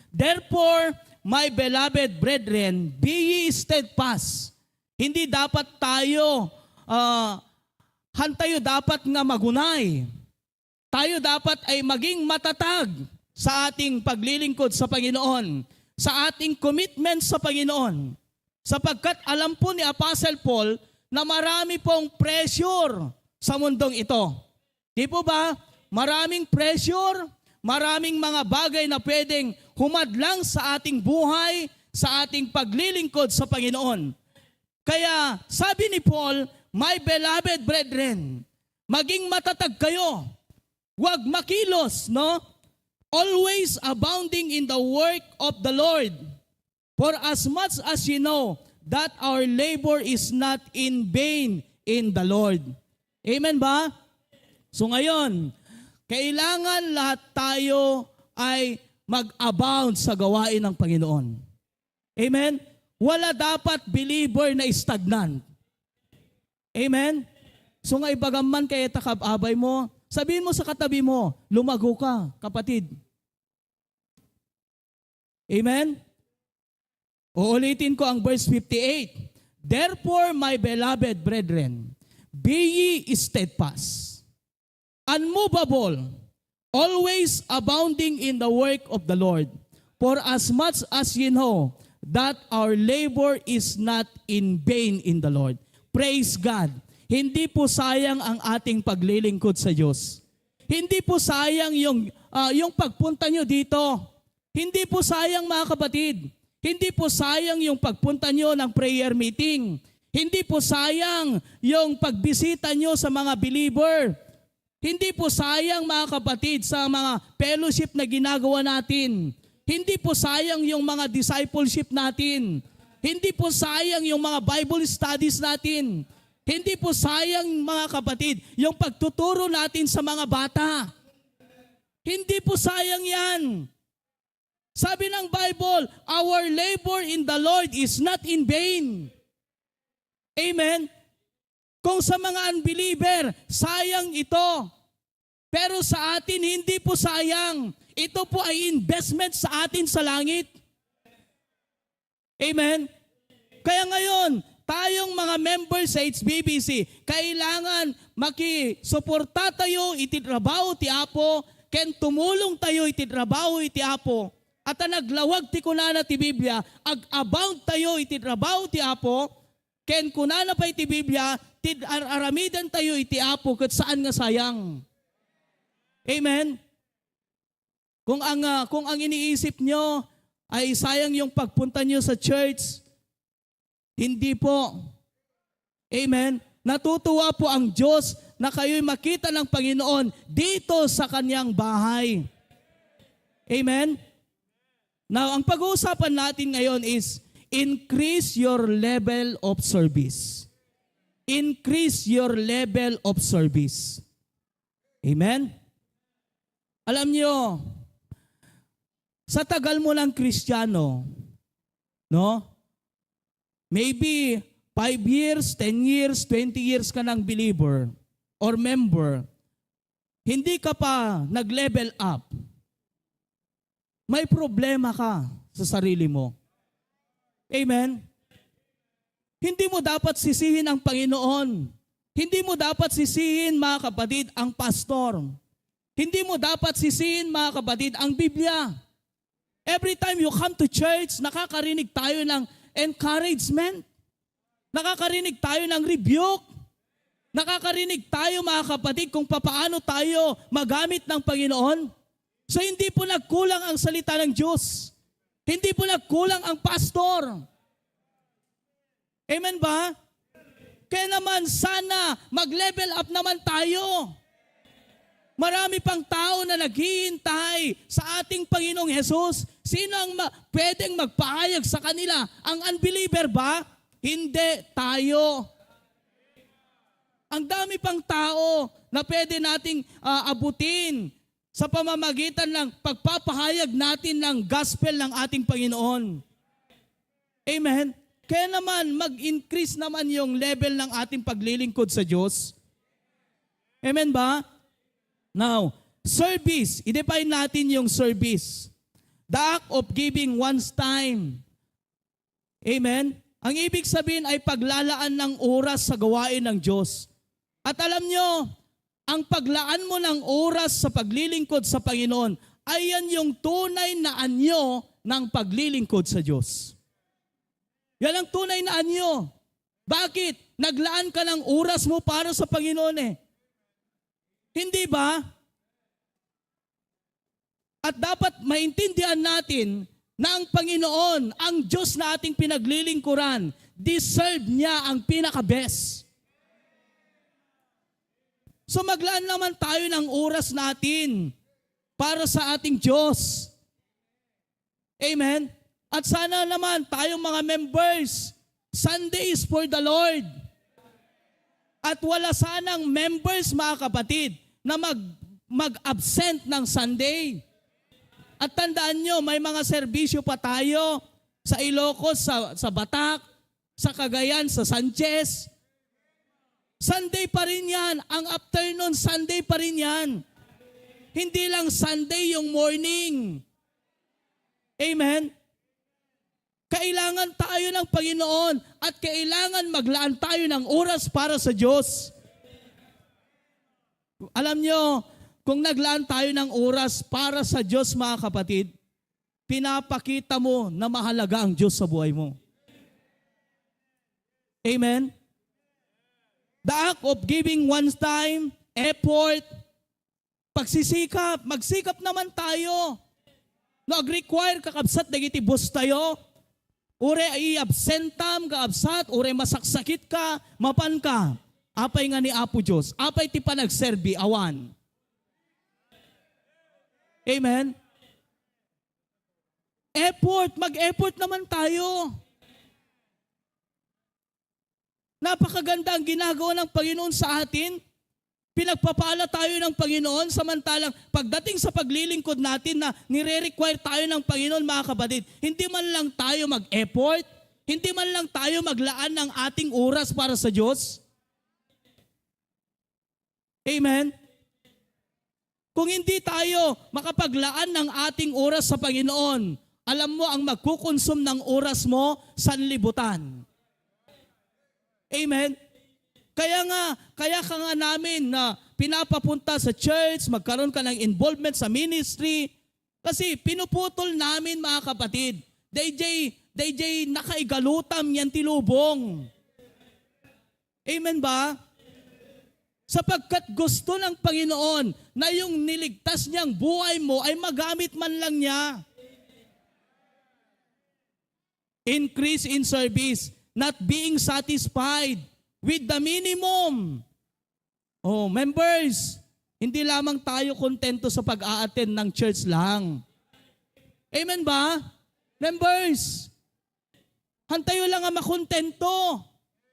Therefore, my beloved brethren, be ye steadfast. Hindi dapat tayo, ah, han tayo dapat nga magunay. Tayo dapat ay maging matatag sa ating paglilingkod sa Panginoon, sa ating commitment sa Panginoon. Sapagkat alam po ni Apostle Paul na marami pong pressure sa mundong ito. Di po ba? Maraming pressure, maraming mga bagay na pwedeng humadlang sa ating buhay, sa ating paglilingkod sa Panginoon. Kaya sabi ni Paul, "My beloved brethren, maging matatag kayo. Huwag makilos, no? Always abounding in the work of the Lord. For as much as you know that our labor is not in vain in the Lord." Amen ba? So ngayon, kailangan lahat tayo ay mag-abound sa gawain ng Panginoon. Amen? Wala dapat believer na stagnant. Amen? So nga ibagam man kay ta kab-abay mo, sabihin mo sa katabi mo, "Lumago ka, kapatid." Amen? Uulitin ko ang verse fifty-eight. "Therefore, my beloved brethren, be ye steadfast, unmovable, always abounding in the work of the Lord. For as much as you know that our labor is not in vain in the Lord." Praise God. Hindi po sayang ang ating paglilingkod sa Diyos. Hindi po sayang yung, ah, yung pagpunta nyo dito. Hindi po sayang, mga kapatid. Hindi po sayang yung pagpunta nyo ng prayer meeting. Hindi po sayang yung pagbisita nyo sa mga believer. Hindi po sayang, mga kapatid, sa mga fellowship na ginagawa natin. Hindi po sayang yung mga discipleship natin. Hindi po sayang yung mga Bible studies natin. Hindi po sayang, mga kapatid, yung pagtuturo natin sa mga bata. Hindi po sayang yan. Sabi ng Bible, "Our labor in the Lord is not in vain." Amen? Kung sa mga unbeliever, sayang ito. Pero sa atin, hindi po sayang. Ito po ay investment sa atin sa langit. Amen? Kaya ngayon, tayong mga members sa H B B C, kailangan makisuporta tayo iti trabaho ti Apo, ken tumulong tayo iti trabaho iti Apo. At ang naglawag ti kunana ti Biblia, ag-abound tayo iti trabaho ti Apo, ken kunana pay ti Biblia, ti ar-aramiden tayo iti Apo ket saan nga sayang. Amen? Kung ang, ah, kung ang iniisip nyo ay sayang yung pagpunta nyo sa church, hindi po. Amen? Natutuwa po ang Diyos na kayo'y makita ng Panginoon dito sa kanyang bahay. Amen? Now, ang pag-uusapan natin ngayon is increase your level of service. Increase your level of service. Amen? Alam nyo, sa tagal mo ng Kristiyano, no? Maybe five years, ten years, twenty years ka ng believer or member, hindi ka pa nag-level up. May problema ka sa sarili mo. Amen? Hindi mo dapat sisihin ang Panginoon. Hindi mo dapat sisihin, mga kapatid, ang pastor. Hindi mo dapat sisihin, mga kapatid, ang Biblia. Every time you come to church, nakakarinig tayo ng encouragement. Nakakarinig tayo ng rebuke. Nakakarinig tayo, mga kapatid, kung papaano tayo magamit ng Panginoon. So, hindi po nagkulang ang salita ng Diyos. Hindi po nagkulang ang pastor. Amen ba? Kaya naman, sana mag-level up naman tayo. Marami pang tao na naghihintay sa ating Panginoong Jesus. Sino ang ma-, pwedeng magpahayag sa kanila? Ang unbeliever ba? Hindi, tayo. Ang dami pang tao na pwede nating, ah, abutin sa pamamagitan ng pagpapahayag natin ng gospel ng ating Panginoon. Amen? Kaya naman, mag-increase naman yung level ng ating paglilingkod sa Diyos. Amen ba? Now, service. I-define natin yung service. The act of giving one's time. Amen? Ang ibig sabihin ay paglalaan ng oras sa gawain ng Diyos. At alam nyo, ang paglaan mo ng oras sa paglilingkod sa Panginoon, ayan yung tunay na anyo ng paglilingkod sa Diyos. Yan ang tunay na anyo. Bakit? Naglaan ka ng oras mo para sa Panginoon eh. Hindi ba? At dapat maintindihan natin na ang Panginoon, ang Diyos na ating pinaglilingkuran, deserve niya ang pinaka-best. So maglaan naman tayo ng oras natin para sa ating Diyos. Amen? At sana naman tayong mga members, Sunday is for the Lord. At wala sanang members, mga kapatid, na mag-, mag-absent ng Sunday. At tandaan nyo, may mga serbisyo pa tayo sa Ilocos, sa, sa Batac, sa Cagayan, sa Sanchez. Sunday pa rin yan. Ang afternoon, Sunday pa rin yan. Hindi lang Sunday yung morning. Amen? Kailangan tayo ng Panginoon at kailangan maglaan tayo ng oras para sa Diyos. Alam nyo, kung naglaan tayo ng oras para sa Diyos, mga kapatid, pinapakita mo na mahalaga ang Diyos sa buhay mo. Amen? The act of giving one's time, effort, pagsisikap, magsikap naman tayo. No, ag-require ka, kabsat, dagiti boss tayo. Uray i-absentam, kaabsat, uray masaksakit ka, mapan ka. Apay nga ni Apo Diyos? Apay ti panagserbi? Awan. Amen? Effort, mag-effort naman tayo. Napakaganda ang ginagawa ng Panginoon sa atin. Pinagpapala tayo ng Panginoon, samantalang pagdating sa paglilingkod natin na nire-require tayo ng Panginoon, mga kapatid, hindi man lang tayo mag-effort, hindi man lang tayo maglaan ng ating oras para sa Diyos. Amen? Kung hindi tayo makapaglaan ng ating oras sa Panginoon, alam mo ang magkukonsume ng oras mo, sanlibutan. Amen? Kaya nga, kaya ka nga namin na pinapapunta sa church, magkaroon ka ng involvement sa ministry, kasi pinuputol namin, mga kapatid, dayjay, dayjay nakaigalutam yan ti lubong. Amen ba? Sapagkat gusto ng Panginoon na yung niligtas niyang buhay mo ay magamit man lang niya. Increase in service, not being satisfied with the minimum. Oh, members, hindi lamang tayo kontento sa pag-a-attend ng church lang. Amen ba? Members, hantayo lang nga makontento.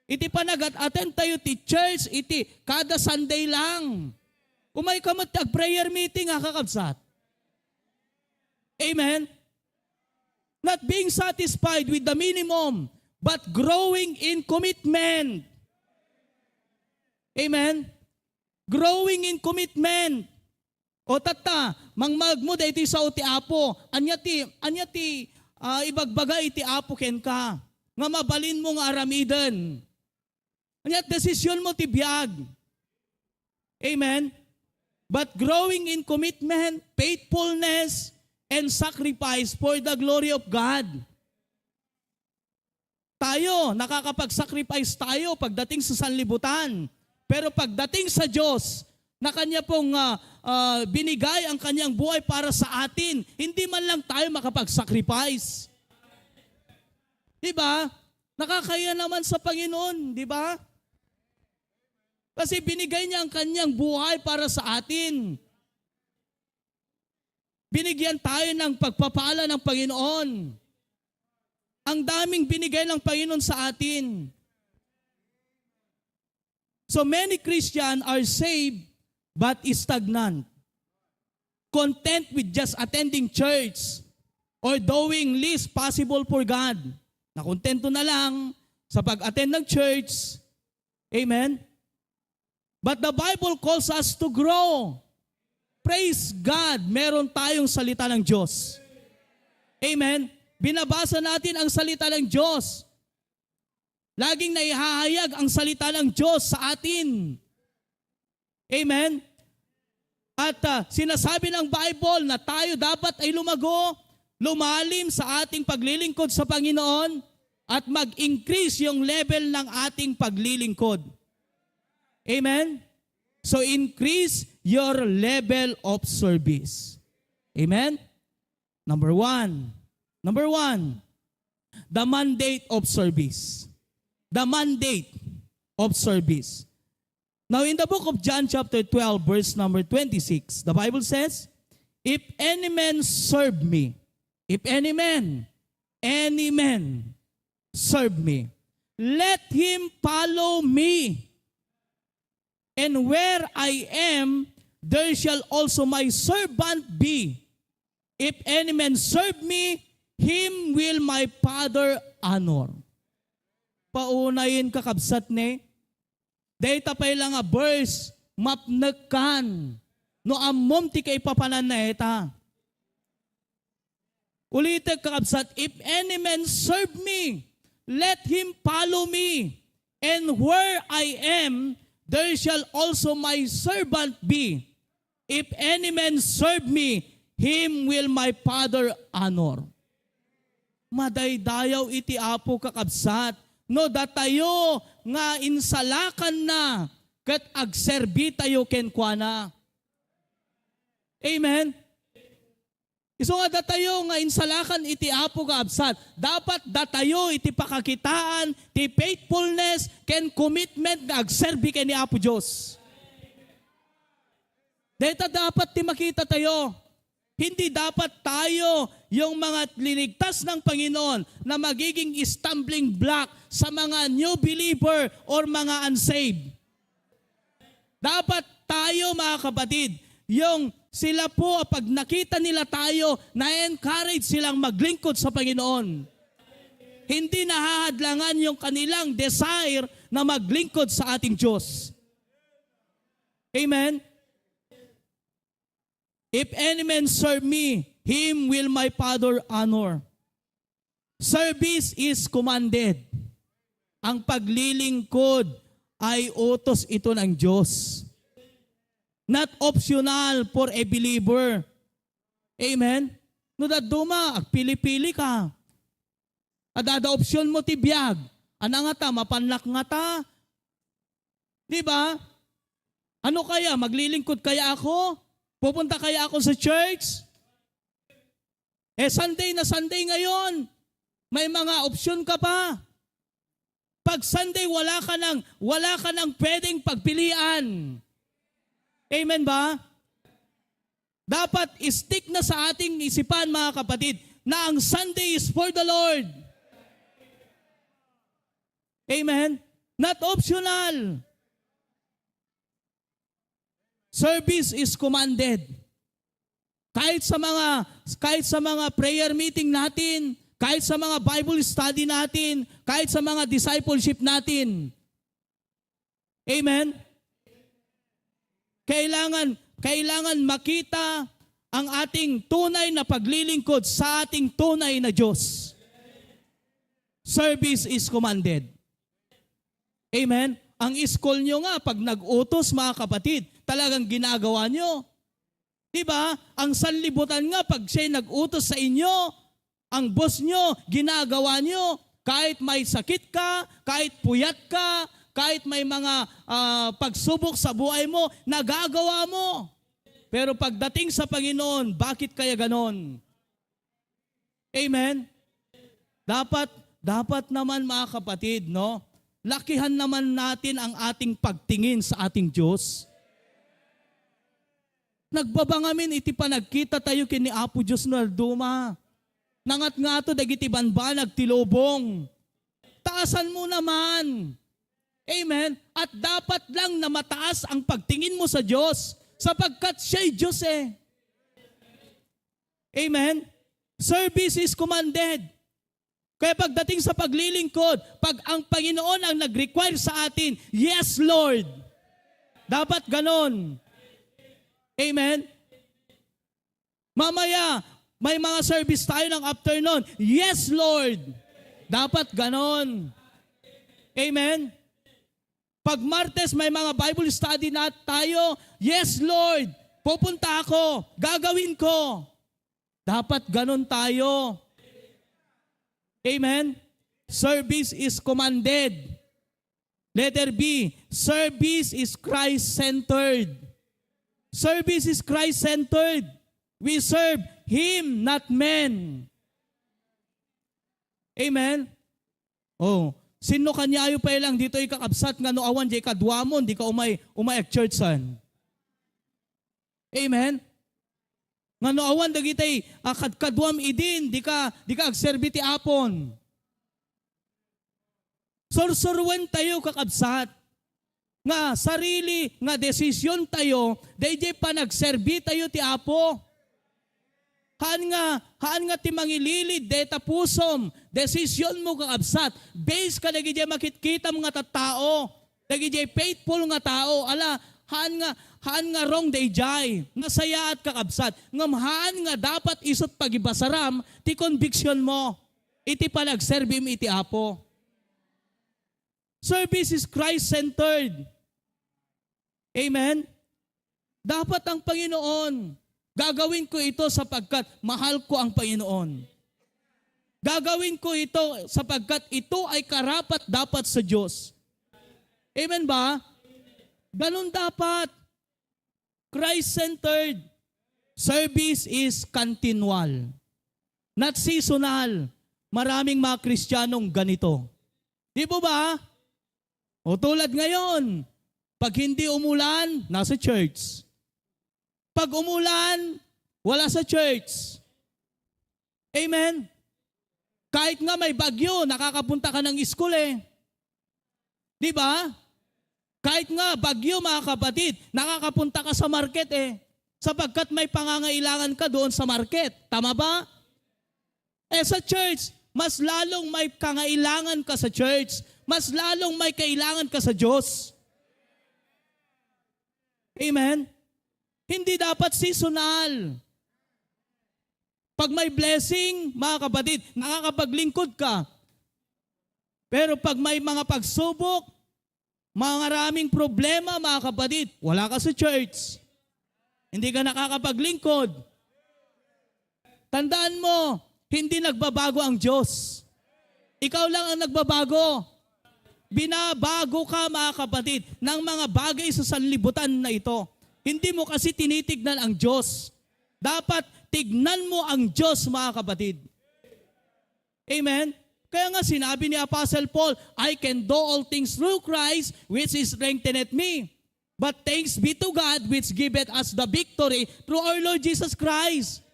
Iti panagat-attend tayo ti church, iti kada Sunday lang. Umay ka met ti ag-prayer meeting, ha, kakabsat. Amen? Not being satisfied with the minimum, but growing in commitment. Amen? Growing in commitment. O tatta, mangmagmo daytoy sao ti Apo. Ania ti, ania ti, ah, ibagbaga iti Apo kenka nga mabalinmo nga aramiden? Ania ti desisionmo ti biag? Amen? But growing in commitment, faithfulness, and sacrifice for the glory of God. Tayo, nakakapag-sacrifice tayo pagdating sa sanlibutan. Pero pagdating sa Diyos, na kanya pong, ah, ah, binigay ang kanyang buhay para sa atin, hindi man lang tayo makapag-sacrifice. Di ba? Nakakahiya naman sa Panginoon, di ba? Kasi binigay niya ang kanyang buhay para sa atin. Binigyan tayo ng pagpapala ng Panginoon. Ang daming binigay ng Panginoon sa atin. So many Christians are saved but stagnant. Content with just attending church or doing least possible for God. Nakontento na lang sa pag-attend ng church. Amen? But the Bible calls us to grow. Praise God, meron tayong salita ng Diyos. Amen? Binabasa natin ang salita ng Diyos. Laging naihahayag ang salita ng Diyos sa atin. Amen? At ah, sinasabi ng Bible na tayo dapat ay lumago, lumalim sa ating paglilingkod sa Panginoon at mag-increase yung level ng ating paglilingkod. Amen? So increase your level of service. Amen? Number one. Number one, the mandate of service. The mandate of service. Now, in the book of John chapter twelve, verse number twenty-six, the Bible says, "If any man serve me, if any man, any man serve me, let him follow me. And where I am, there shall also my servant be. If any man serve me, him will my Father honor." Paunayen, kakabsat, ne? Dayta pay la nga verse, mapnekkan. No ammom ti kaipapananna ita. Ulitek, kakabsat, "If any man serve me, let him follow me. And where I am, there shall also my servant be. If any man serve me, him will my Father honor." Madaydayaw iti Apo, kakabsat, no datayo nga insalakanna ket agserbitayo kenkuana. Amen? Isu nga datayo nga insalakan iti Apo, kakabsat, dapat datayo iti pakakitaan ti faithfulness ken commitment nga agserbi ken ni Apo Dios. Dayta dapat ti makita tayo. Hindi dapat tayo yung mga linigtas ng Panginoon na magiging stumbling block sa mga new believer or mga unsaved. Dapat tayo, mga kapatid, yung sila po, pag nakita nila tayo, na-encourage silang maglingkod sa Panginoon. Hindi nahahadlangan yung kanilang desire na maglingkod sa ating Diyos. Amen? "If any man serve me, him will my Father honor." Service is commanded. Ang paglilingkod ay utos ito ng Diyos. Not optional for a believer. Amen? No dadduma, agpili-pili ka. Adda option mo ti biag. Ana ngata, mapannak ngata. Di ba? Ano kaya? Maglilingkod kaya ako? Pupunta kaya ako sa church? Eh, Sunday na Sunday ngayon. May mga option ka pa. Pag Sunday, wala ka nang, wala ka nang pwedeng pagpilian. Amen ba? Dapat stick na sa ating isipan, mga kapatid, na ang Sunday is for the Lord. Amen? Not optional. Service is commanded. Kahit sa mga, kahit sa mga prayer meeting natin, kahit sa mga Bible study natin, kahit sa mga discipleship natin. Amen? Kailangan, kailangan makita ang ating tunay na paglilingkod sa ating tunay na Diyos. Service is commanded. Amen? Ang school nyo nga, pag nag-utos, mga kapatid, talagang ginagawa nyo. Di ba? Ang sanlibutan nga, pag siya'y nag-utos sa inyo, ang boss nyo, ginagawa nyo, kahit may sakit ka, kahit puyat ka, kahit may mga ah, pagsubok sa buhay mo, nagagawa mo. Pero pagdating sa Panginoon, bakit kaya ganon? Amen? Dapat, dapat naman, mga kapatid, no? Lakihan naman natin ang ating pagtingin sa ating Diyos. Nagbaba ngamin iti panagkita tayo ken ni Apo Dios no dadduma. Nangatngato dagiti banbanag ti lubong. Taasan mo naman. Amen? At dapat lang na mataas ang pagtingin mo sa Dios, sapagkat siya'y Dios eh. Amen? Service is commanded. Kaya pagdating sa paglilingkod, pag ang Panginoon ang nag-require sa atin, "Yes, Lord." Dapat ganon. Amen? Mamaya, may mga service tayo ng afternoon. "Yes, Lord." Dapat ganon. Amen? Pag Martes, may mga Bible study na tayo. "Yes, Lord. Pupunta ako. Gagawin ko." Dapat ganon tayo. Amen? Service is commanded. Letter B, service is Christ-centered. Service is Christ-centered. We serve Him, not men. Amen? Oh, sino kaniayo pa lang ditoy kakabsat nga no awan diay kaduamon, di ka umay, umay ag-church-an? Amen? Nga no awan dagitay a kadkaduam idin, di ka, di ka agserbi ti Apon. Sursuroen tayo, kakabsat, nga sarili nga desisyon tayo, daydiay panagserbi tayo ti Apo. Haan nga, haan nga ti mangililid deta pusom, desisyon mo, kakabsat, based kadagiti makitkitam nga tattao, dagiti faithful nga tao, ala, haan nga, haan nga wrong daydiay, nasayaat, kakabsat, ngem haan nga dapat isut' pagibasaram ti conviction mo iti panagserbim iti Apo. Service is Christ-centered. Amen? Dapat ang Panginoon, gagawin ko ito sapagkat mahal ko ang Panginoon. Gagawin ko ito sapagkat ito ay karapat-dapat sa Diyos. Amen ba? Ganun dapat. Christ-centered. Service is continual. Not seasonal. Maraming mga Kristiyanong ganito. Di po ba? O tulad ngayon, pag hindi umulan, nasa church. Pag umulan, wala sa church. Amen? Kahit nga may bagyo, nakakapunta ka ng school eh. Di ba? Kahit nga bagyo, mga kapatid, nakakapunta ka sa market eh. Sapagkat may pangangailangan ka doon sa market. Tama ba? Eh sa church, mas lalong may kangailangan ka sa church. Mas lalong may kailangan ka sa Diyos. Amen? Hindi dapat seasonal. Pag may blessing, mga kapatid, nakakapaglingkod ka. Pero pag may mga pagsubok, mga maraming problema, mga kapatid, wala ka sa church. Hindi ka nakakapaglingkod. Tandaan mo, hindi nagbabago ang Diyos. Ikaw lang ang nagbabago. Binabago ka, mga kapatid, ng mga bagay sa sanlibutan na ito. Hindi mo kasi tinitignan ang Diyos. Dapat tignan mo ang Diyos, mga kapatid. Amen? Kaya nga sinabi ni Apostle Paul, "I can do all things through Christ which strengtheneth me. But thanks be to God which giveth us the victory through our Lord Jesus Christ."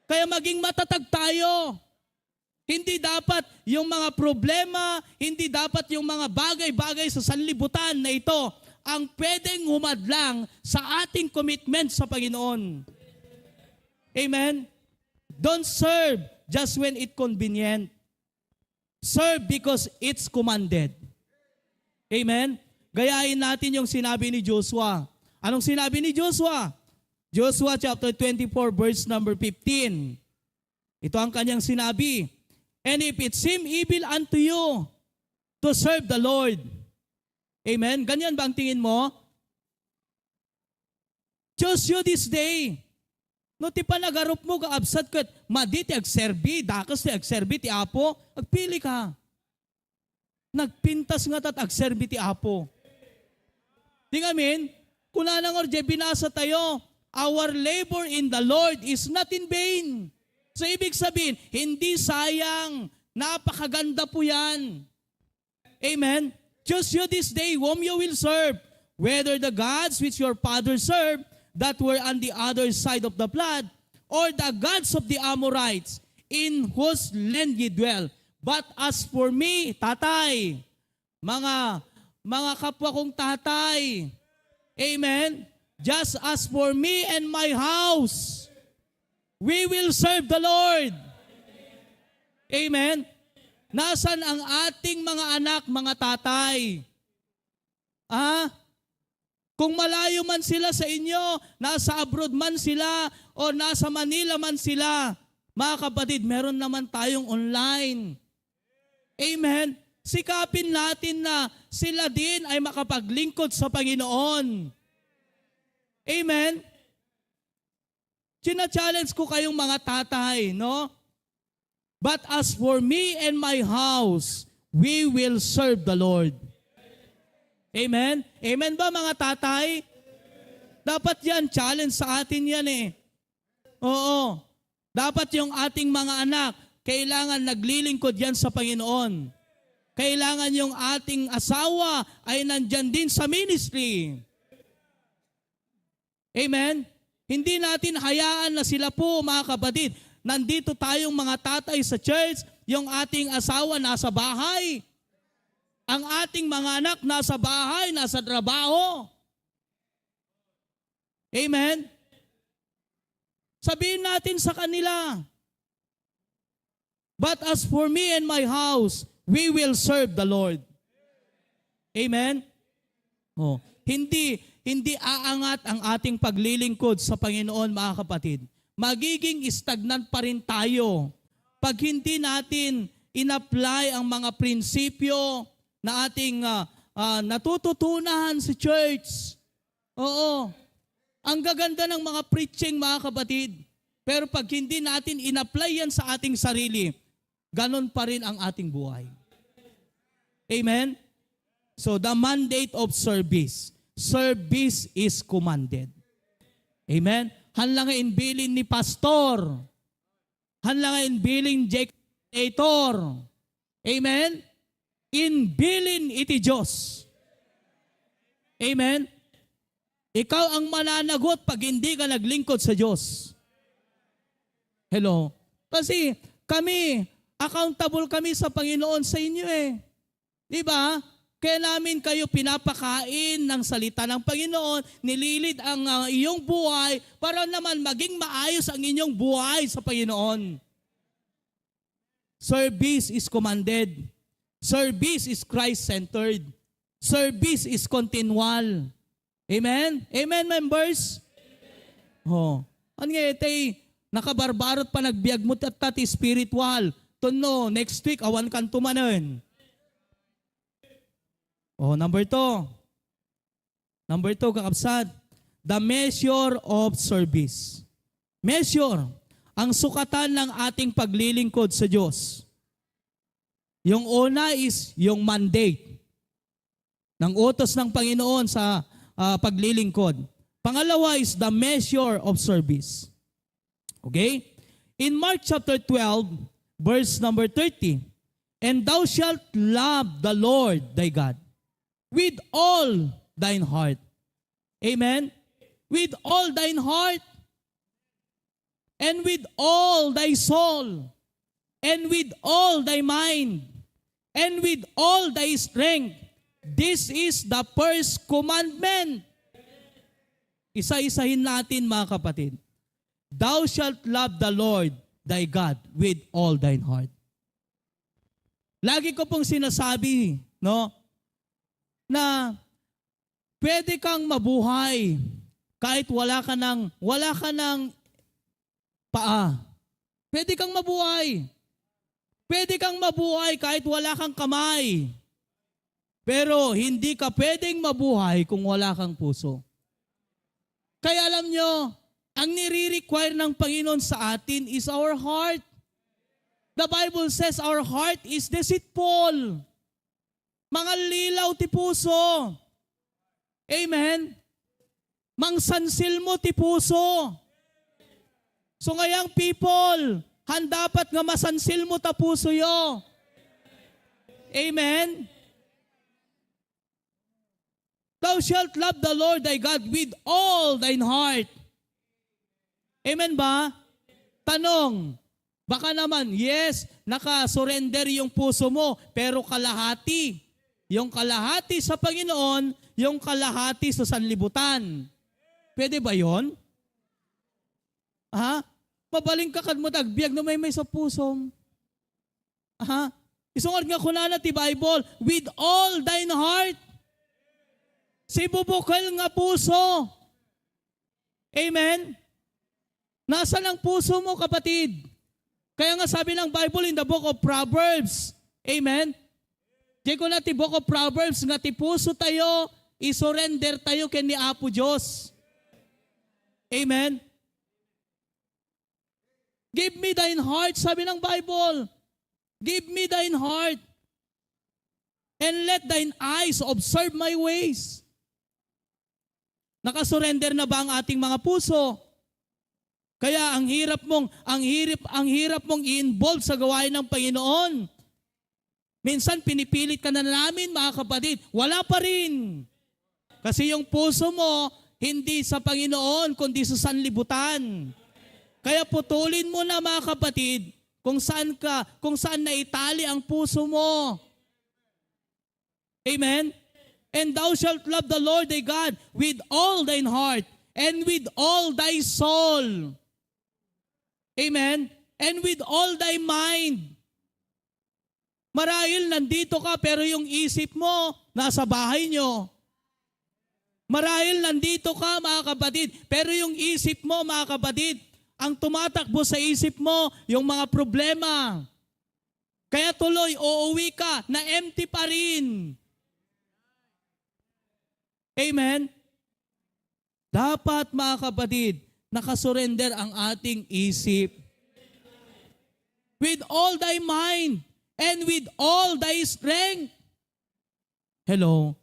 Kaya maging matatag tayo. Hindi dapat yung mga problema, hindi dapat yung mga bagay-bagay sa sanlibutan na ito ang pwedeng humadlang sa ating commitment sa Panginoon. Amen? Don't serve just when it convenient. Serve because it's commanded. Amen? Gayahin natin yung sinabi ni Joshua. Anong sinabi ni Joshua? Joshua chapter twenty-four, verse number fifteen. Ito ang kanyang sinabi, "And if it seem evil unto you to serve the Lord." Amen? Ganyan ba ang tingin mo? Choose you this day. No ti panagarupmo, kakabsat, ket madi ti agserbi, dakes ti agserbi ti Apo, agpili ka. Nagpintas ngata ta agserbi ti Apo. Di ngamin, kunana ngarud diay binasa tayo, "Our labor in the Lord is not in vain." So, ibig sabihin, hindi sayang, napakaganda po yan. Amen? "Choose you this day whom you will serve, whether the gods which your fathers served that were on the other side of the flood, or the gods of the Amorites, in whose land ye dwell. But as for me, tatay, mga, mga kapwa kong tatay, amen? Just as for me and my house, we will serve the Lord. Amen? Nasan ang ating mga anak, mga tatay? Ah? Kung malayo man sila sa inyo, nasa abroad man sila, o nasa Manila man sila, mga kapatid, meron naman tayong online. Amen? Sikapin natin na sila din ay makapaglingkod sa Panginoon. Amen? China-challenge ko kayong mga tatay, no? But as for me and my house, we will serve the Lord. Amen? Amen ba, mga tatay? Dapat yan, challenge sa atin yan eh. Oo. Dapat yung ating mga anak, kailangan naglilingkod yan sa Panginoon. Kailangan yung ating asawa ay nandyan din sa ministry. Amen? Hindi natin hayaan na sila po, mga kapatid. Nandito tayong mga tatay sa church, yung ating asawa nasa bahay. Ang ating mga anak nasa bahay, nasa trabaho. Amen? Sabihin natin sa kanila, "But as for me and my house, we will serve the Lord." Amen? Oh, hindi, hindi aangat ang ating paglilingkod sa Panginoon, mga kapatid. Magiging stagnant pa rin tayo pag hindi natin in-apply ang mga prinsipyo na ating, ah, ah, natututunan sa church. Oo. Ang gaganda ng mga preaching, mga kapatid. Pero pag hindi natin in-apply yan sa ating sarili, ganon pa rin ang ating buhay. Amen? So, the mandate of service. Service is commanded. Amen? Haan la nga imbilin ni pastor. Haan la nga imbilin ni coordinator. Amen? Imbilin iti Dios. Amen? Ikaw ang mananagot pag hindi ka naglingkod sa Dios. Hello? Kasi kami, accountable kami sa Panginoon sa inyo eh. Di ba? Kaya namin kayo pinapakain ng salita ng Panginoon, nililid ang, ah, iyong buhay para naman maging maayos ang inyong buhay sa Panginoon. Service is commanded. Service is Christ-centered. Service is continual. Amen? Amen, members? Oh. Ania nga itay, nakabarbarot pa nagbiag mo ti, ti spiritual. Tunno, next week, awan kan tumanen. Oh, number two. Number two, kakabsat, the measure of service. Measure, ang sukatan ng ating paglilingkod sa Diyos. Yung una is yung mandate ng utos ng Panginoon sa, ah, paglilingkod. Pangalawa is the measure of service. Okay? In Mark chapter twelve, verse number thirty, "And thou shalt love the Lord thy God with all thine heart." Amen? With all thine heart, and with all thy soul, and with all thy mind, and with all thy strength. This is the first commandment. Isa-isahin natin, mga kapatid. "Thou shalt love the Lord thy God with all thine heart." Lagi ko pong sinasabi, no, na pwede kang mabuhay kahit wala ka ng, wala ka ng paa. Pwede kang mabuhay. Pwede kang mabuhay kahit wala kang kamay. Pero hindi ka pwedeng mabuhay kung wala kang puso. Kaya alam nyo, ang nire-require ng Panginoon sa atin is our heart. The Bible says our heart is deceitful. Mangallilaw ti puso. Amen? Mangsansilmo ti puso. So, ngayang people, han dapat nga masansilmo ta pusoyo. Amen? Thou shalt love the Lord thy God with all thine heart. Amen ba? Tanong, baka naman, yes, nakasurrender yung puso mo, pero kalahati. Yung kalahati sa Panginoon, yung kalahati sa sanlibutan. Pwede ba yon? Ha? Mabalin ka kad mo tagbiag no maymay sa pusom. Ha? Isu ngarud nga kunana ti Bible, "With all thine heart." Sibubukel nga puso. Amen? Nasaan ang puso mo, kapatid? Kaya nga sabi ng Bible in the book of Proverbs, amen? Di ko na ti book of Proverbs nga ti puso tayo, isurrender tayo ken ni Apo Dios. Amen? "Give me thine heart," sabi ng Bible. "Give me thine heart, and let thine eyes observe my ways." Nakasurrender na ba ang ating mga puso? Kaya ang hirap mong, ang hirap, ang hirap mong i-involve sa gawain ng Panginoon. Minsan pinipilit ka na namin, mga kapatid. Wala pa rin. Kasi yung puso mo, hindi sa Panginoon, kundi sa sanlibutan. Kaya putulin mo na, mga kapatid, kung saan ka, kung saan naitali ang puso mo. Amen? "And thou shalt love the Lord thy God with all thine heart, and with all thy soul." Amen? "And with all thy mind." Marahil nandito ka, pero yung isip mo, nasa bahay nyo. Marahil nandito ka, mga kapatid, pero yung isip mo, mga kapatid, ang tumatakbo sa isip mo, yung mga problema. Kaya tuloy, uuwi ka, na empty pa rin. Amen? Dapat, mga kapatid, nakasurrender ang ating isip. "With all thy mind and with all thy strength." Hello?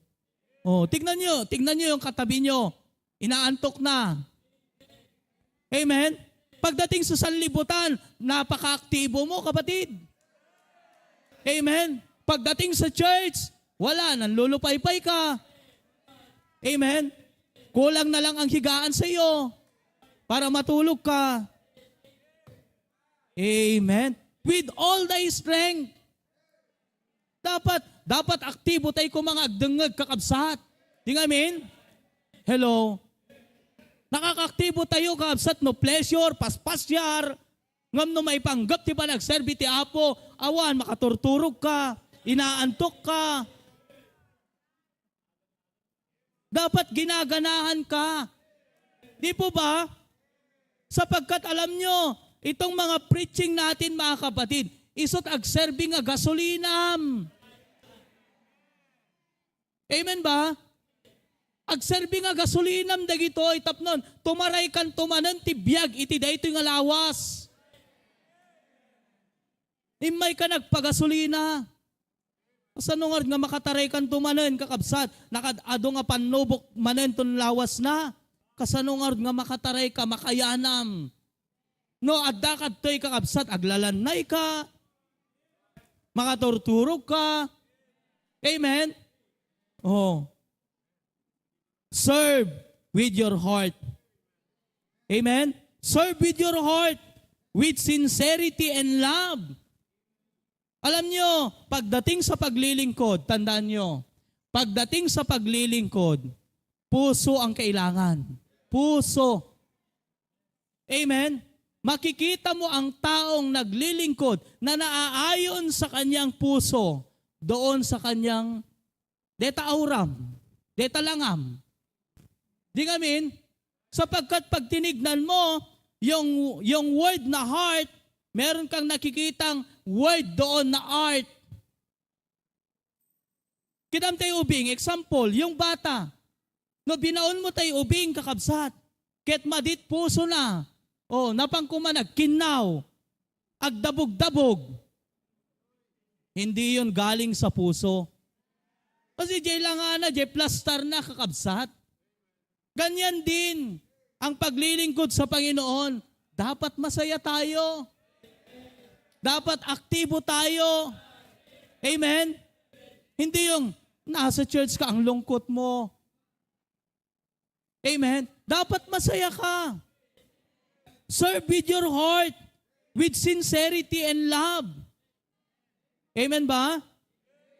Oh, tignan nyo, tignan nyo yung katabi nyo. Inaantok na. Amen? Pagdating sa sanlibutan, napakaaktibo mo, kapatid. Amen? Pagdating sa church, wala, nanlulupaypay ka. Amen? Kulang na lang ang higaan sa iyo para matulog ka. Amen? With all thy strength. Dapat, dapat aktibo tayo kung mga agdengngeg, kakabsat. Di nga amen? Hello? Nakakaaktibo tayo, kakabsat, no pleasure, paspasyar, ngem no maipanggep ti panagserbi ti Apo, awan, makaturturog ka, inaantok ka. Dapat ginaganahan ka. Di po ba? Sapagkat alam nyo, itong mga preaching natin, mga kapatid, isu't agserbi nga gasolinam. Amen ba? Agserbi nga gasolinam dagitoy tapnon tumaray kanto manen ti biag iti daytoy nga lawas. Immay ka nagpagasolina. Kasano ngarud nga makataray kanto manen, kakabsat? Nakaad-ado nga pannubok manen ton lawasna. Kasano ngarud nga makataray ka, makayanam? No, adda kadtoy, kakabsat, aglalannay ka, makaturturog ka. Amen? Oh. Serve with your heart. Amen? Serve with your heart, with sincerity and love. Alam nyo, pagdating sa paglilingkod, tandaan nyo, pagdating sa paglilingkod, puso ang kailangan. Puso. Amen? Makikita mo ang taong naglilingkod na naaayon sa kanyang puso doon sa kanyang deta auram, deta langam. Di ngamin, sapagkat pag tinignan mo, yung, yung word na heart, meron kang nakikitang word doon na art. Kidam tayo ubing, example, yung bata. No, binaon mo tayo ubing, kakabsat. Ket madit puso na. O, napang kuma nagkinnaw. Agdabog-dabog. Hindi yun galing sa puso. Kasi jay langana, jay plastar na, kakabsat. Ganyan din ang paglilingkod sa Panginoon. Dapat masaya tayo. Dapat aktibo tayo. Amen? Hindi yung nasa church ka, ang lungkot mo. Amen? Dapat masaya ka. Serve with your heart, with sincerity and love. Amen ba?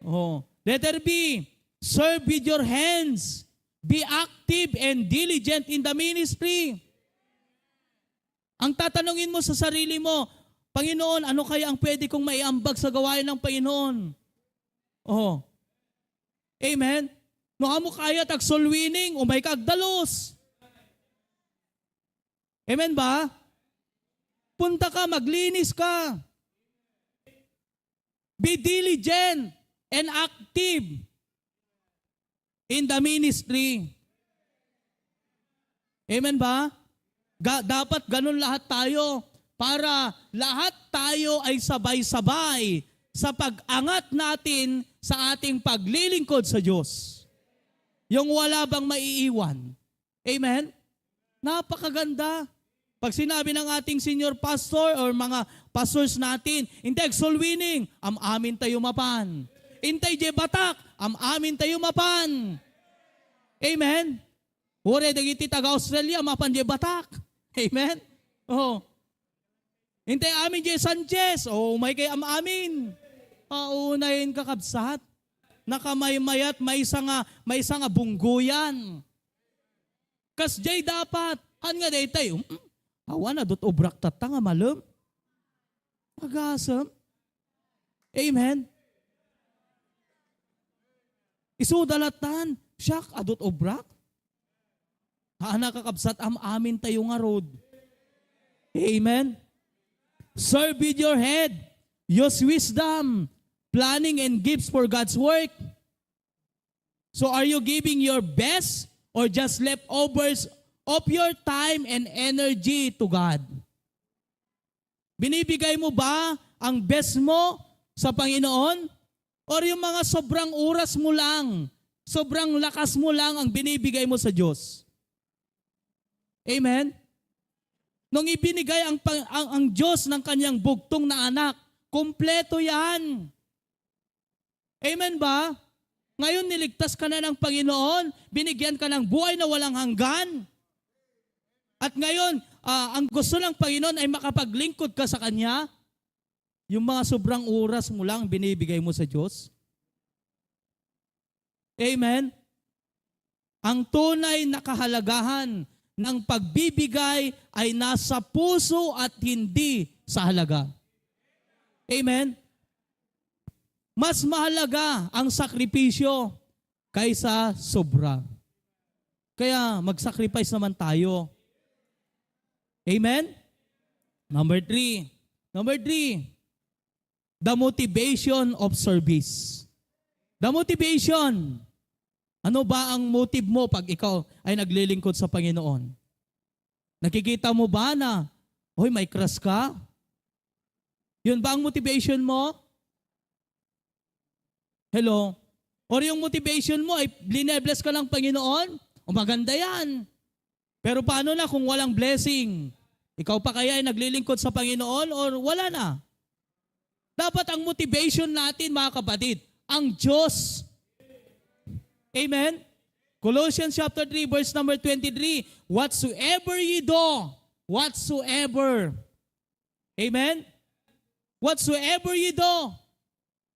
Oh. Letter B, serve with your hands. Be active and diligent in the ministry. Ang tatanungin mo sa sarili mo, "Panginoon, ano kaya ang pwede kong maiambag sa gawain ng Panginoon?" Oh. Amen? No, amo kaya ta ag-soul winning, umay ka agdalus. Amen ba? Punta ka, maglinis ka. Be diligent and active in the ministry. Amen ba? Ga-, dapat ganun lahat tayo para lahat tayo ay sabay-sabay sa pag-angat natin sa ating paglilingkod sa Diyos. Yung wala bang maiiwan. Amen? Napakaganda. Pag sinabi ng ating senior pastor or mga pastors natin, "Intay ag-soul winning, am-amin tayo mapan. Intay diay batak, am-amin tayo mapan." Amen? Uray dagiti taga-Australia, mapan diay batak. Amen? Oh. "Intay amin diay Sanchez." Oh, umay kay am-amin. Aunay, kakabsat. Nakamaymayat, maysa nga, maysa nga bunggoyan. Kasdiay dapat. Haan nga daytay, um, awan, adut obrak tatta nga malem. Agasem. Amen. Isuda lattan, siak, adut obrak. Haan, kakabsat, am-amin tayo ngarud. Amen. Serve with your head. Use wisdom, planning, and gifts for God's work. So are you giving your best or just leftovers of your time and energy to God? Binibigay mo ba ang best mo sa Panginoon? Or yung mga sobrang oras mo lang, sobrang lakas mo lang ang binibigay mo sa Diyos? Amen? Nung ibinigay ang, pang- ang, ang Diyos ng kanyang bugtong na anak, kompleto yan. Amen ba? Ngayon, niligtas ka na ng Panginoon, binigyan ka ng buhay na walang hanggan. At ngayon, ah, ang gusto ng Panginoon ay makapaglingkod ka sa Kanya. Yung mga sobrang oras mo lang binibigay mo sa Diyos. Amen? Ang tunay na kahalagahan ng pagbibigay ay nasa puso at hindi sa halaga. Amen? Mas mahalaga ang sakripisyo kaysa sobra. Kaya mag-sacrifice naman tayo. Amen? Number three. Number three, the motivation of service. The motivation. Ano ba ang motive mo pag ikaw ay naglilingkod sa Panginoon? Nakikita mo ba na, "Hoy, may crush ka"? Yun ba ang motivation mo? Hello? Or yung motivation mo ay blinebless ka ng Panginoon? O, maganda yan. Pero paano na kung walang blessing? Ikaw pa kaya ay naglilingkod sa Panginoon or wala na? Dapat ang motivation natin, mga kapatid, ang Diyos. Amen? Colossians chapter three, verse number twenty-three, "Whatsoever you do, whatsoever." Amen? "Whatsoever you do,"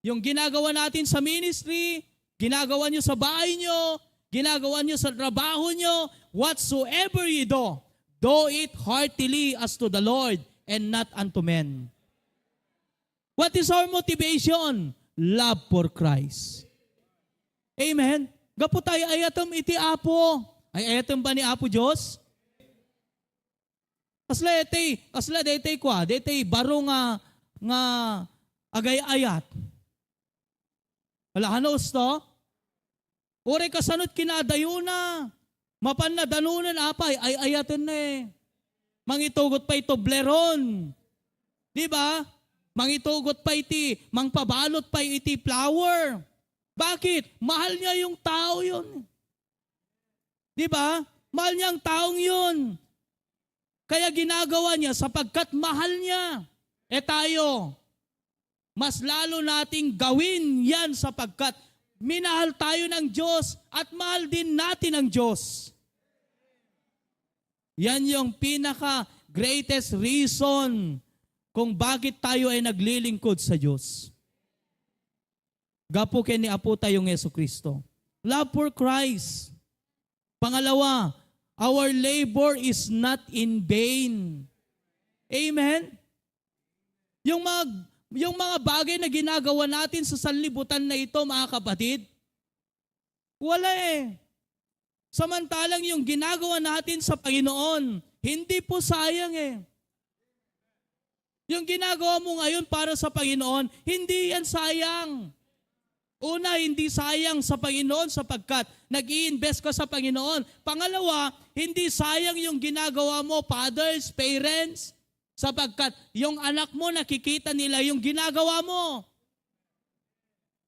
yung ginagawa natin sa ministry, ginagawa nyo sa bahay nyo, ginagawa nyo sa trabaho nyo, "Whatsoever you do, do it heartily as to the Lord and not unto men." What is our motivation? Love for Christ. Amen? Gapu ta ay-ayatem iti Apo. Ay-ayatem ba ni Apo Diyos? Kasla daytay, kasla daytay kua, daytay baro nga, nga agay-ayat. Ala, hanos to? Uray kasano ti kinadayona, mapan na danonen, apay, ay-ayaten na eh. Mangitugot pay Toblerone. Di ba? Mangitugot pay ti, mangpabalot pay iti flour. Bakit? Mahal niya yung tao yun. Di ba? Mahal niya ang taong yun. Kaya ginagawa niya sapagkat mahal niya. E tayo, mas lalo nating gawin yan sapagkat minahal tayo ng Diyos at mahal din natin ang Diyos. Yan yung pinaka greatest reason kung bakit tayo ay naglilingkod sa Diyos. Gapu ken ni Apo tayong Jesu Cristo. Love for Christ. Pangalawa, our labor is not in vain. Amen? Yung mga, yung mga bagay na ginagawa natin sa sanlibutan na ito, mga kapatid, wala eh. Samantalang yung ginagawa natin sa Panginoon, hindi po sayang eh. Yung ginagawa mo ngayon para sa Panginoon, hindi yan sayang. Una, hindi sayang sa Panginoon sapagkat nag-i-invest ka sa Panginoon. Pangalawa, hindi sayang yung ginagawa mo, fathers, parents, sapagkat yung anak mo, nakikita nila yung ginagawa mo.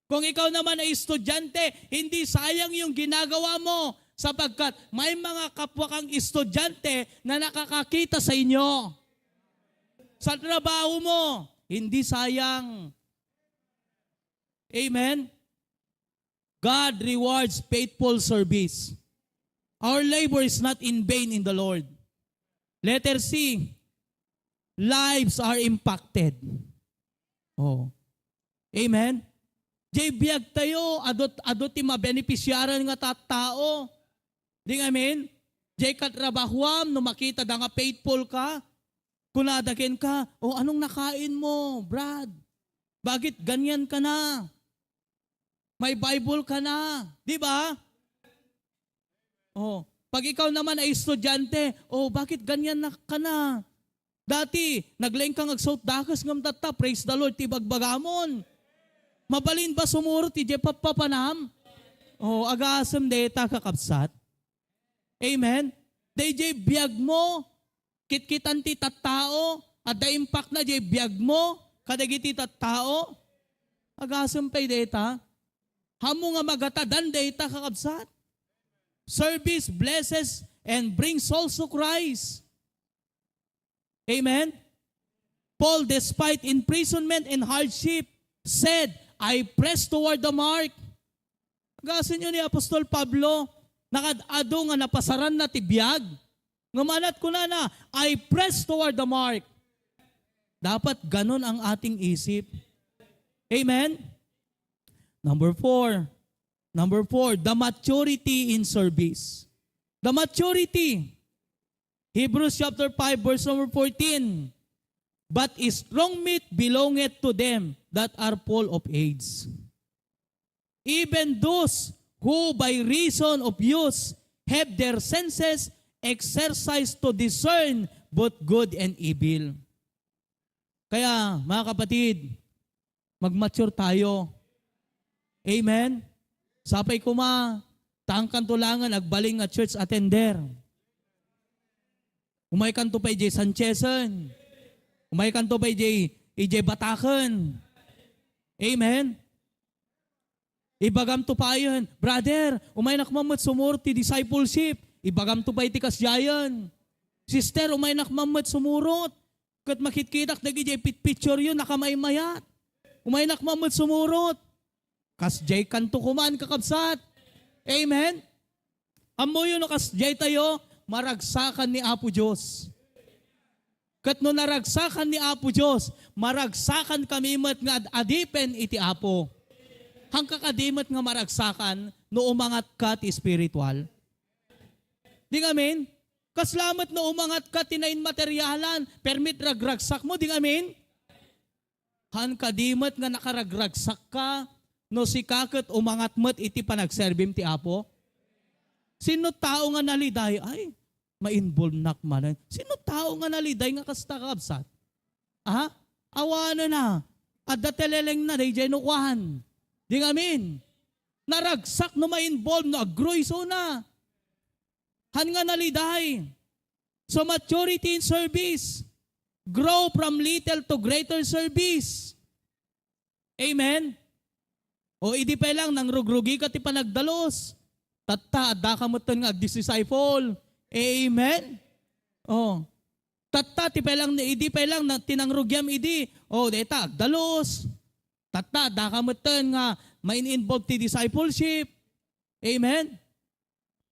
Kung ikaw naman ay estudyante, hindi sayang yung ginagawa mo sapagkat may mga kapwa kang estudyante na nakakakita sa inyo. Sa trabaho mo, hindi sayang. Amen? God rewards faithful service. Our labor is not in vain in the Lord. Letter C, lives are impacted. Oh. Amen? Jay biag tayo, adot, adot ti mabenepisiaran nga tattao. Di nga amen? Jay katrabahuam, no makita da nga faithful ka, kunada kenka, "O, anong nakain mo, Brad? Bakit ganyan ka na? May Bible ka na." Di ba? Oh, pag ikaw naman ay estudyante, "Oh, bakit ganyan na ka na? Dati, naglaing kang agsuot dakes ngem tatta, praise the Lord, ti bagbagamon." Mabalin ba sumurot iti pappapanam? Oh, agasem dayta, kakabsat. Amen? Dayjay biag mo, kitkitan ti tattao, adda impact na jay biag mo, kadagiti tattao. Agasem pay dayta. Ammo nga magatadan dayta, kakabsat. Service blesses and brings souls to Christ. Amen? Paul, despite imprisonment and hardship, said, "I press toward the mark." Agasen yo ni Apostol Pablo, nakad-adu nga napasaran na ti biag. Nga manat kunana, "I press toward the mark." Dapat ganon ang ating isip. Amen? Number four. Number four, the maturity in service. The maturity. Hebrews chapter five, verse number fourteen. "But strong meat belongeth to them that are full of age, even those who by reason of use have their senses exercised to discern both good and evil." Kaya, mga kapatid, mag-mature tayo. Amen? Sapay kuma, ta haankanto laengen agbalin nga church attender. Umaykanto pay jay Sanchesen. Umaykanto pay jay, ijay Bataken. Amen? Ibagamto payen, "Brother, umaynak man met sumurot ti discipleship." Ibagamto pay ti kasdiayen. "Sister, umaynak man met sumurot. Ket makitkitak dagidiay pitpitsuryo, nakamaymayat. Umaynak man met sumurot." Kasdiay kanto kuman, kakabsat. Amen? Ammoyo no kasdiay tayo, maragsakan ni Apo Dios. Ket no naragsakan ni Apo Dios, maragsakan kami met nga ad-adipen iti Apo. Haanka kadi met nga maragsakan no umangatka ti espiritual? Di nga amen? Kasla met no umangatka ti nainmaterialan, permi ti ragragsak mo, di nga amen? Haan kadi met nga nakaragragsakka no sika ket umangat met iti panagserbim ti Apo? Sino tao nga naliday? Ay, ma-involve-nak manen. Sino tao nga naliday nga kasta, kabsat? Ha? Awanen na. Adda teleleng na, dayjay no kuan. Di nga amin. Naragsak no ma-involve, no aggrow isuna. Haan nga naliday. So maturity in service. Grow from little to greater service. Amen? O idi pay lang, nangrugrugika ti panagdalus. Tatta, addaka metten nga agdisciple. Amen? O. Tatta, ti pay lang, idi pay lang, na, ti nangrugiam idi. O, deta, agdalus. Tatta, addaka metten nga main-involve ti discipleship. Amen?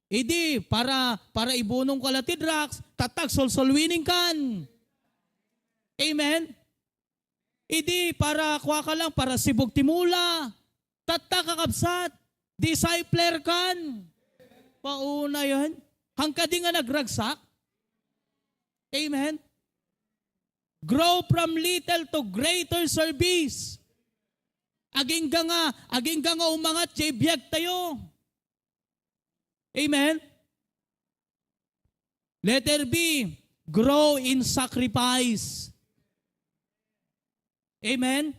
Idi, para, para ibunongko la ti drugs, Tatta, agsolsolwiningkan. Amen? Idi para kuaka lang, para sibog ti mula. Tatta, kakabsat, discipler kan. Pauna yan. Hangkadi nga nagragsak. Amen? Grow from little to greater service. Agingga nga, agingga nga umangat jay biag tayo. Amen? Letter B, grow in sacrifice. Amen?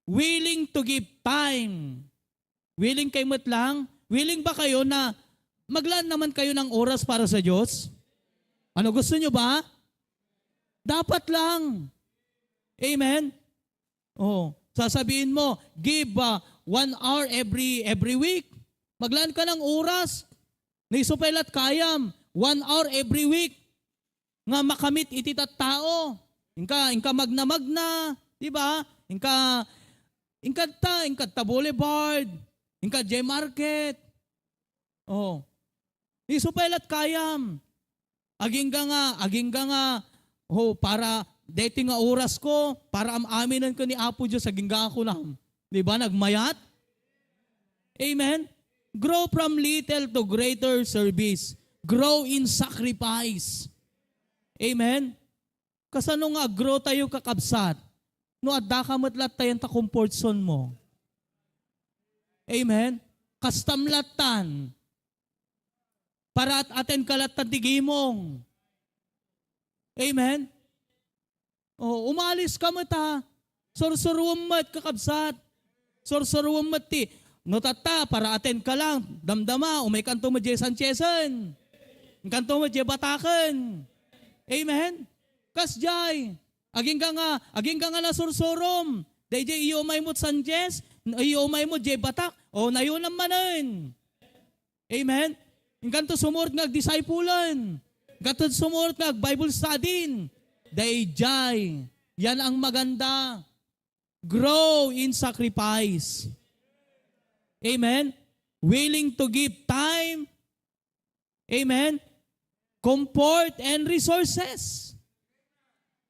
Willing to give time. Willing kayo met lang? Willing ba kayo na maglaan naman kayo ng oras para sa Diyos? Ano, gusto nyo ba? Dapat lang. Amen? Oh, sasabihin mo, give uh, one hour every every week. Maglaan ka ng oras. Ni isu pay lat kayam, one hour every week nga makamit iti tattao. Inka, inka magna-magna, di ba? Inka, inkadta, inkadta Boulevard, inka J Market. Oh. Isu pay lat kayam. Agingga nga, agingga nga, oh, para deti nga oras ko, para am-aminen ko ni Apo Dios, agingga ako na. Di ba? Nagmayat? Amen? Grow from little to greater service. Grow in sacrifice. Amen? Kasano nga ag-grow tayo, kakabsat? No adda ka met latta yan ta comfort zone mo. Amen? Kastam lattan. Para at-aten ka lattan ti gimong. Amen? Oh, umalis ka met, ha. Sursuruem met, kakabsat. Sursuruem met ti, no tatta, para aten ka lang, damdama, umay kanto met jay Sanchesen. Kanto met jay Bataken. Amen? Kasjay, agingga nga, agingga nga nasursurom. Dayjay iyo umay met Sanchez, iyo umay met jay Batak, o nayonam manen. Amen? Inkanto sumurot nga agdiscipulen. Inkanto sumurot nga ag-Bible study. Dayjay. Yan ang maganda. Grow in sacrifice. Amen? Willing to give time. Amen? Comfort and resources.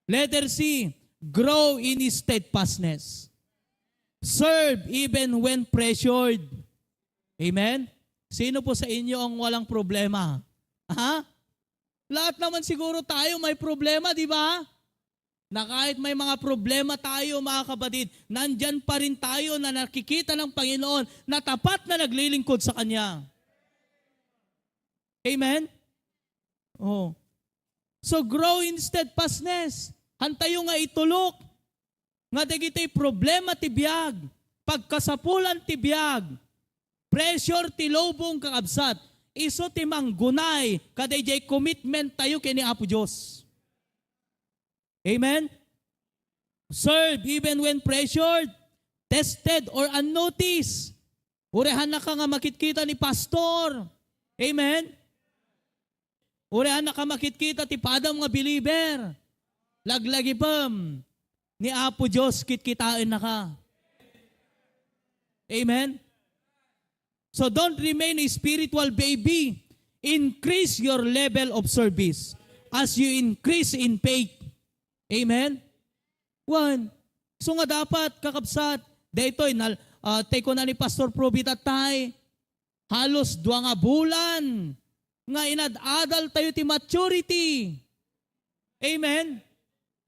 Letter C, grow in steadfastness. Serve even when pressured. Amen? Sino po sa inyo ang walang problema? Ha? Lahat naman siguro tayo may problema, di ba? Na kahit may mga problema tayo, mga kapatid, nandyan pa rin tayo na nakikita ng Panginoon na tapat na naglilingkod sa Kanya. Amen? Oh. So grow in steadfastness. Hantayo nga itulok nga dagiti problema ti biag, pagkasapulan ti biag, pressure ti lubong, kakabsat, isu ti manggunay kadaydiay commitment tayo ken ni Apo Dios. Amen? Serve even when pressured, tested, or unnoticed. Urehannaka nga makitkita ni pastor. Amen? Urehannaka makitkita ti padam nga believer. Laglagipem, ni Apo Dios kitkitaennaka. Amen? So don't remain a spiritual baby. Increase your level of service as you increase in faith. Amen? One. So nga dapat, kakabsat, daytoy, nal-, ah, tay kuna ni Pastor Proby tattay, halos dua nga bulan nga inad-adal tayo ti maturity. Amen?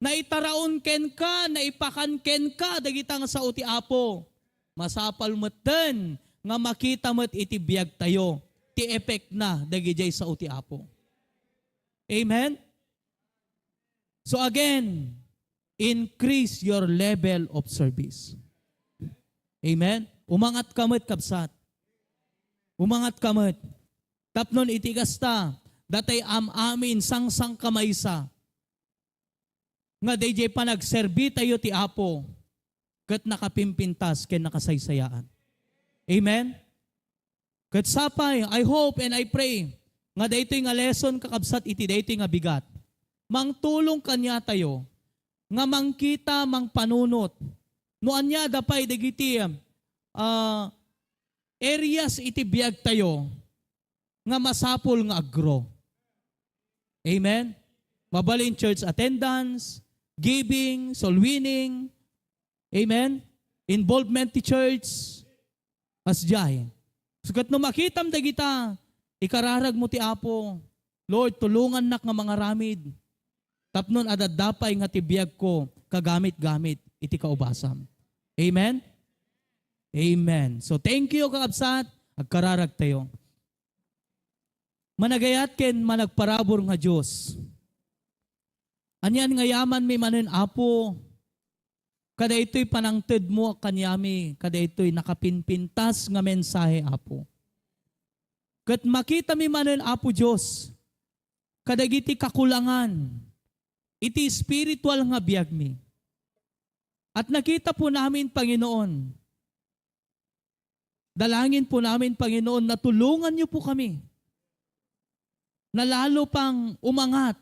Naitaraon kenka, naipakan kenka dagita nga sao ti Apo. Masapul metten nga makita met iti biag tayo ti epekna dagidiay sao ti Apo. Amen? So again, increase your level of service. Amen? Umangat ka met, kabsat. Umangat ka met. Tapno iti kasta, datay am-amin sangsangkamaysa nga daydiay panagserbi tayo ti Apo ket nakapimpintas ken nakasaysayaan. Amen? Ket sapay, I hope and I pray nga daytoy nga lesson, kakabsat, iti daytoy nga bigat, mangtulong kaniatayo nga mangkita, mangpanunot no ania da pay dagiti, ah, areas iti biagtayo nga masapul nga ag-grow. Amen? Mabalin church attendance, giving, soul winning, amen? Involvement ti church, kasdiay. So, ket no makitam dagita, ikararag mo ti Apo, "Lord, tulongannak nga mangaramid. Tapnon adda pay nga ti biagko, kagamit-gamit iti kaubasam." Amen? Amen. So, thank you, kakabsat. Agkararag tayo. Managayat ken managparabur nga Dios. Anian nga yaman mi manen, Apo, kada itoy panangtedmo kaniami, kada itoy nakapinpintas nga mensahe, Apo. Ket makita mi manen, Apo Dios, kadagiti kakulangan iti espiritual nga biagmi. At nakita po namin, Panginoon, dalangin po namin, Panginoon, na tulungan niyo po kami na lalo pang umangat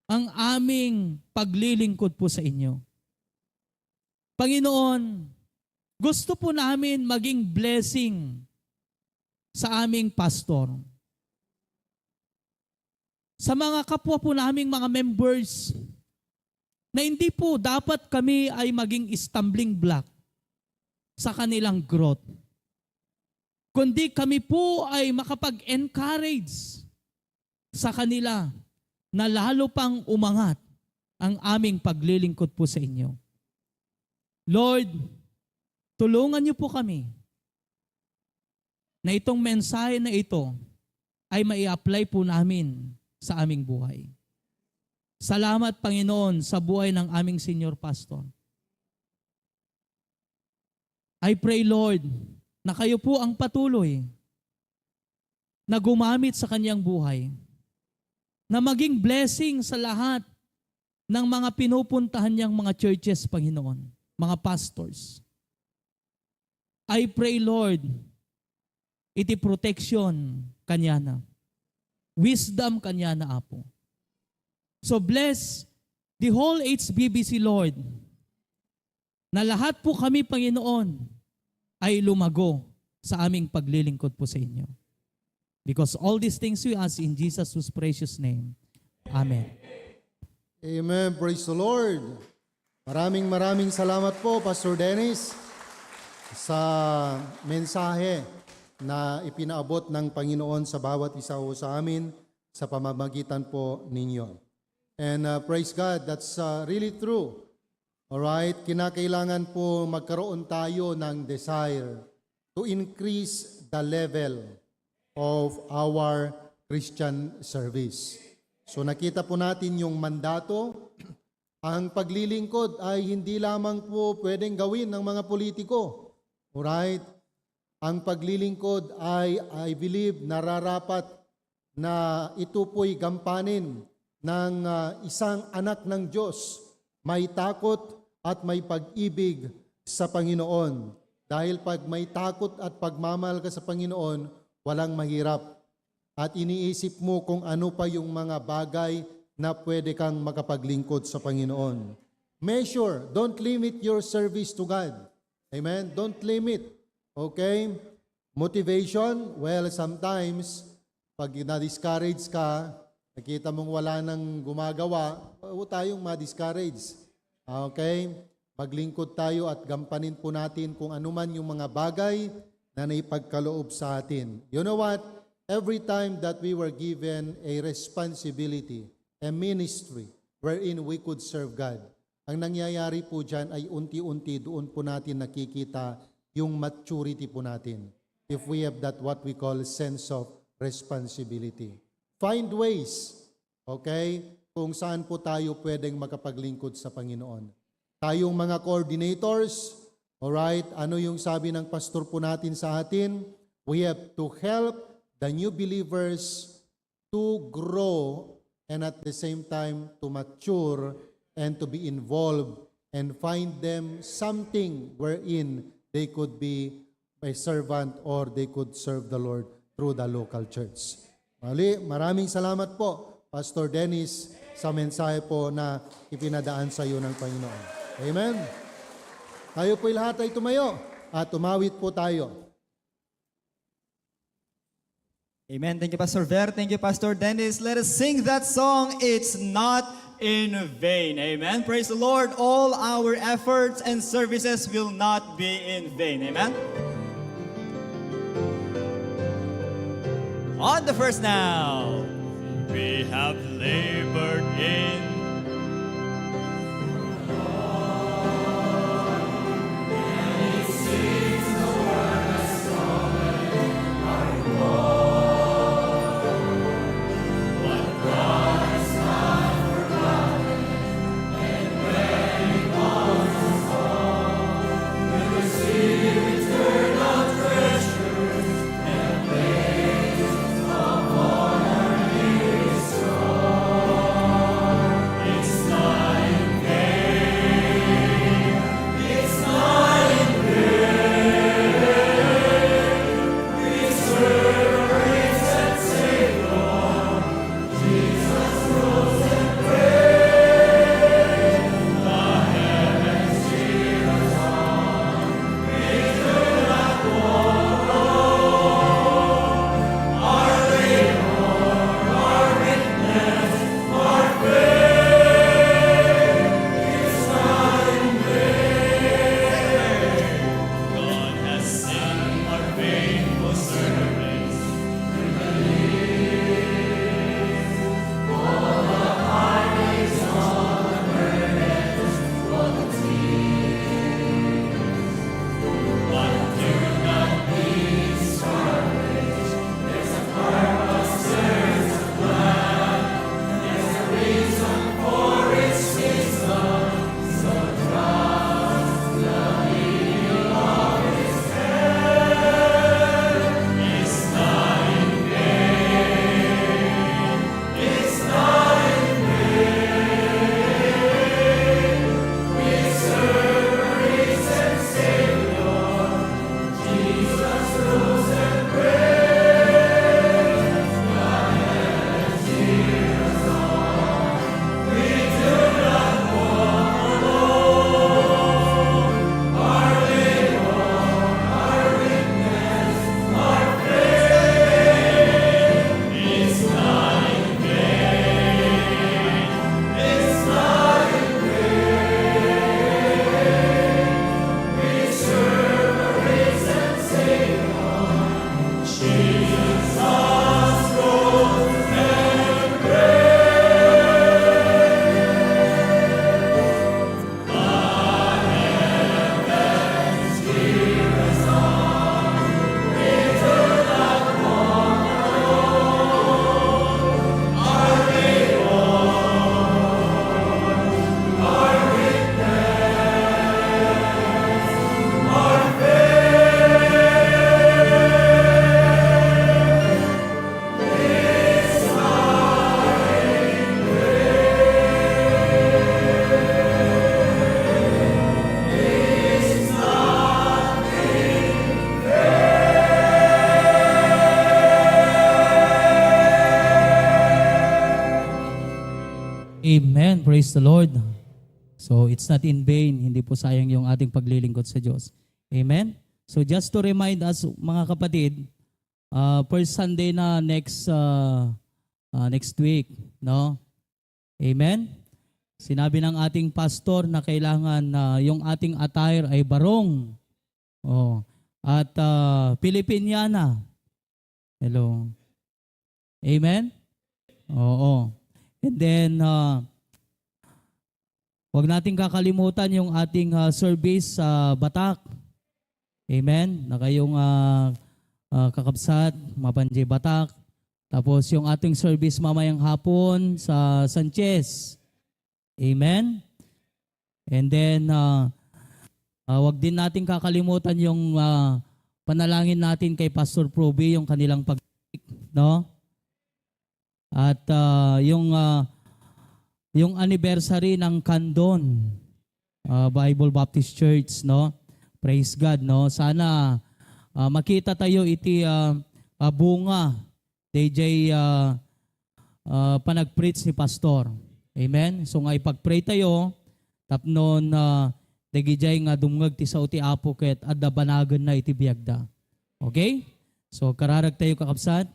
ang aming paglilingkod po sa inyo. Panginoon, gusto po namin maging blessing sa aming pastor, sa mga kapwa po naming mga members, na hindi po dapat kami ay maging stumbling block sa kanilang growth, kundi kami po ay makapag-encourage sa kanila na lalo pang umangat ang aming paglilingkod po sa inyo. Lord, tulungan niyo po kami na itong mensahe na ito ay mai-apply po namin sa aming buhay. Salamat, Panginoon, sa buhay ng aming senior pastor. I pray, Lord, na kayo po ang patuloy na gumamit sa kanyang buhay, na maging blessing sa lahat ng mga pinupuntahan niyang mga churches, Panginoon, mga pastors. I pray, Lord, iti protection kaniana. Wisdom kaniana, Apo. So bless the whole H B B C, Lord, na lahat po kami, Panginoon, ay lumago sa aming paglilingkod po sa inyo. Because all these things we ask in Jesus' whose precious name. Amen. Amen. Praise the Lord. Maraming, maraming salamat po, Pastor Dennis, sa mensahe na ipinaabot ng Panginoon sa bawat isa ho sa amin sa pamamagitan po ninyo. And, uh, praise God, that's, uh, really true. Alright, kinakailangan po magkaroon tayo ng desire to increase the level of our Christian service. So, nakita po natin yung mandato. Ang paglilingkod ay hindi lamang po pwedeng gawin ng mga politiko. Alright? Ang paglilingkod ay, I believe, nararapat na ito po'y gampanin ng, ah, isang anak ng Diyos, may takot at may pag-ibig sa Panginoon. Dahil pag may takot at pagmamahal ka sa Panginoon, walang mahirap. At iniisip mo kung ano pa yung mga bagay na pwede kang makapaglingkod sa Panginoon. Measure, don't limit your service to God. Amen? Don't limit. Okay? Motivation, well, sometimes, pag na-discourage ka, nakita mong wala nang gumagawa, huwag tayong ma-discourage. Okay? Maglingkod tayo at gampanin po natin kung anuman yung mga bagay na naipagkaloob sa atin. You know what? Every time that we were given a responsibility, a ministry wherein we could serve God, ang nangyayari po dyan ay unti-unti doon po natin nakikita yung maturity po natin. If we have that what we call sense of responsibility. Find ways, okay, kung saan po tayo pwedeng makapaglingkod sa Panginoon. Tayong mga coordinators, alright, ano yung sabi ng pastor po natin sa atin? We have to help the new believers to grow and at the same time to mature and to be involved and find them something wherein they could be a servant or they could serve the Lord through the local church. Muli, maraming salamat po, Pastor Dennis, sa mensahe po na ipinadaan sa iyo ng Panginoon. Amen. Tayo po'y lahat ay tumayo at umawit po tayo. Amen. Thank you, Pastor Ver. Thank you, Pastor Dennis. Let us sing that song, It's Not in Vain. Amen. Praise the Lord. All our efforts and services will not be in vain. Amen. On the first now. We have labored in Amen. Praise the Lord. So, it's not in vain. Hindi po sayang yung ating paglilingkod sa Diyos. Amen? So, just to remind us, mga kapatid, ah, first Sunday na next, ah, ah, next week, no? Amen? Sinabi ng ating pastor na kailangan na yung ating attire ay barong. Oh. At, ah, Filipiniana. Hello. Amen? Oo. And then, ah, wag nating kakalimutan yung ating, ah, service sa Batak. Amen? Na kayong, ah, ah, kakabsat, mapanjay Batak. Tapos yung ating service mamayang hapon sa Sanchez. Amen? And then, ah, ah, wag din natin kakalimutan yung, ah, panalangin natin kay Pastor Proby, yung kanilang pag-, no? At, ah, yung, ah, yung anniversary ng Candon, ah, Bible Baptist Church, no? Praise God, no? Sana, ah, makita tayo iti, ah, ah, bunga dayjay, ah, ah, panagpreach ni Pastor. Amen? So nga ipagpray tayo, tapnon, ah, dagijay nga dumngeg ti sao ti Apo ket adda banagenna iti biagda. Okay? So, kararag tayo, kakabsat.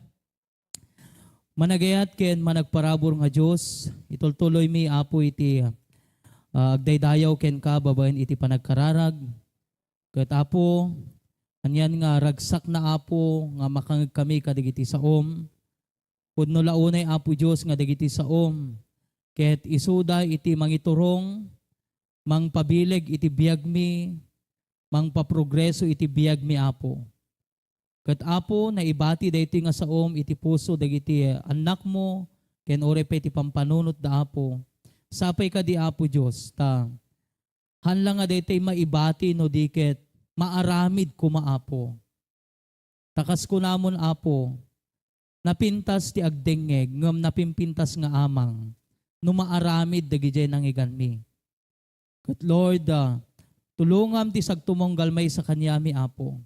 Managayat ken managparabur nga Dios, itultuloymi, Apo, iti, ah, agdaydayaw kenka babaen iti panagkararag. Ket, Apo, anian nga ragsakna, Apo, nga makangegkami kadagiti saom. Pudno la unay, Apo Dios, nga dagiti saom ket isuda iti mangiturong, mangpabileg iti biagmi, mangpaprogreso iti biagmi, Apo. Ket, Apo, naibati daytoy nga saom iti puso dagiti annakmo ken uray pay iti pampanunotda, Apo. Sapay kadi, Apo Dios, ta haan la nga daytoy maibati no di ket maaramid koma, Apo. Ta kas kunamon, Apo, napintas ti agdengngeg ngem napimpintas nga amang no maaramid dagidiay nangngeganmi. Ket, Lord, ah, tulongam ti sagtumunggal maysa kaniami, Apo.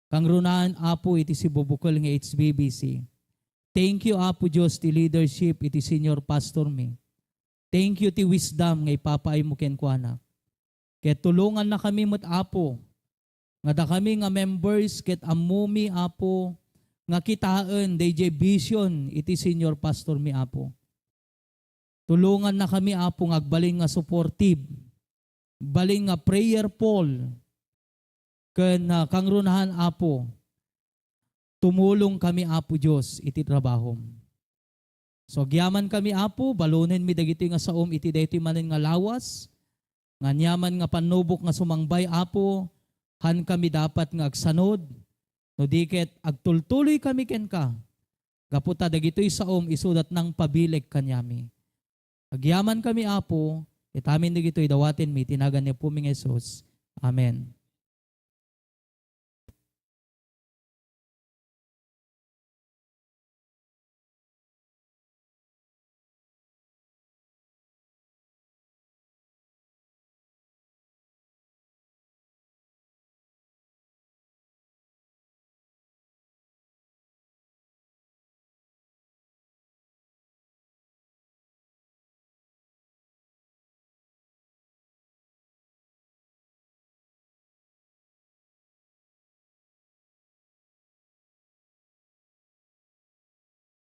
Kangrunaan, Apo, iti sibubukel nga H B B C. Thank you, Apo Dios, ti leadership iti senior pastor mi. Thank you ti wisdom nga ipapaaymo kenkuana. Ket tulongannakami met, Apo, nga dakami nga members ket ammomi, Apo, nga kitaen daydiay vision iti senior pastor mi, Apo. Tulongannakami, Apo, nga agbalin nga supportive, agbalin nga prayerful, ken, ah, kangrunaan, Apo, tumulongkami, Apo Dios, iti trabahom. So, agyamankami, Apo, balonenmi dagitoy nga saom iti daytoy manen nga lawas, nga aniaman nga pannubok nga sumangbay, Apo, haankami dapat nga agsanud, no di ket agtultuloykami kenka, gapu ta dagitoy saom isuda ti nangpabileg kaniami. Agyamankami, Apo, ket amin dagitoy dawatenmi iti nagan ni Apomi nga Jesus. Amen.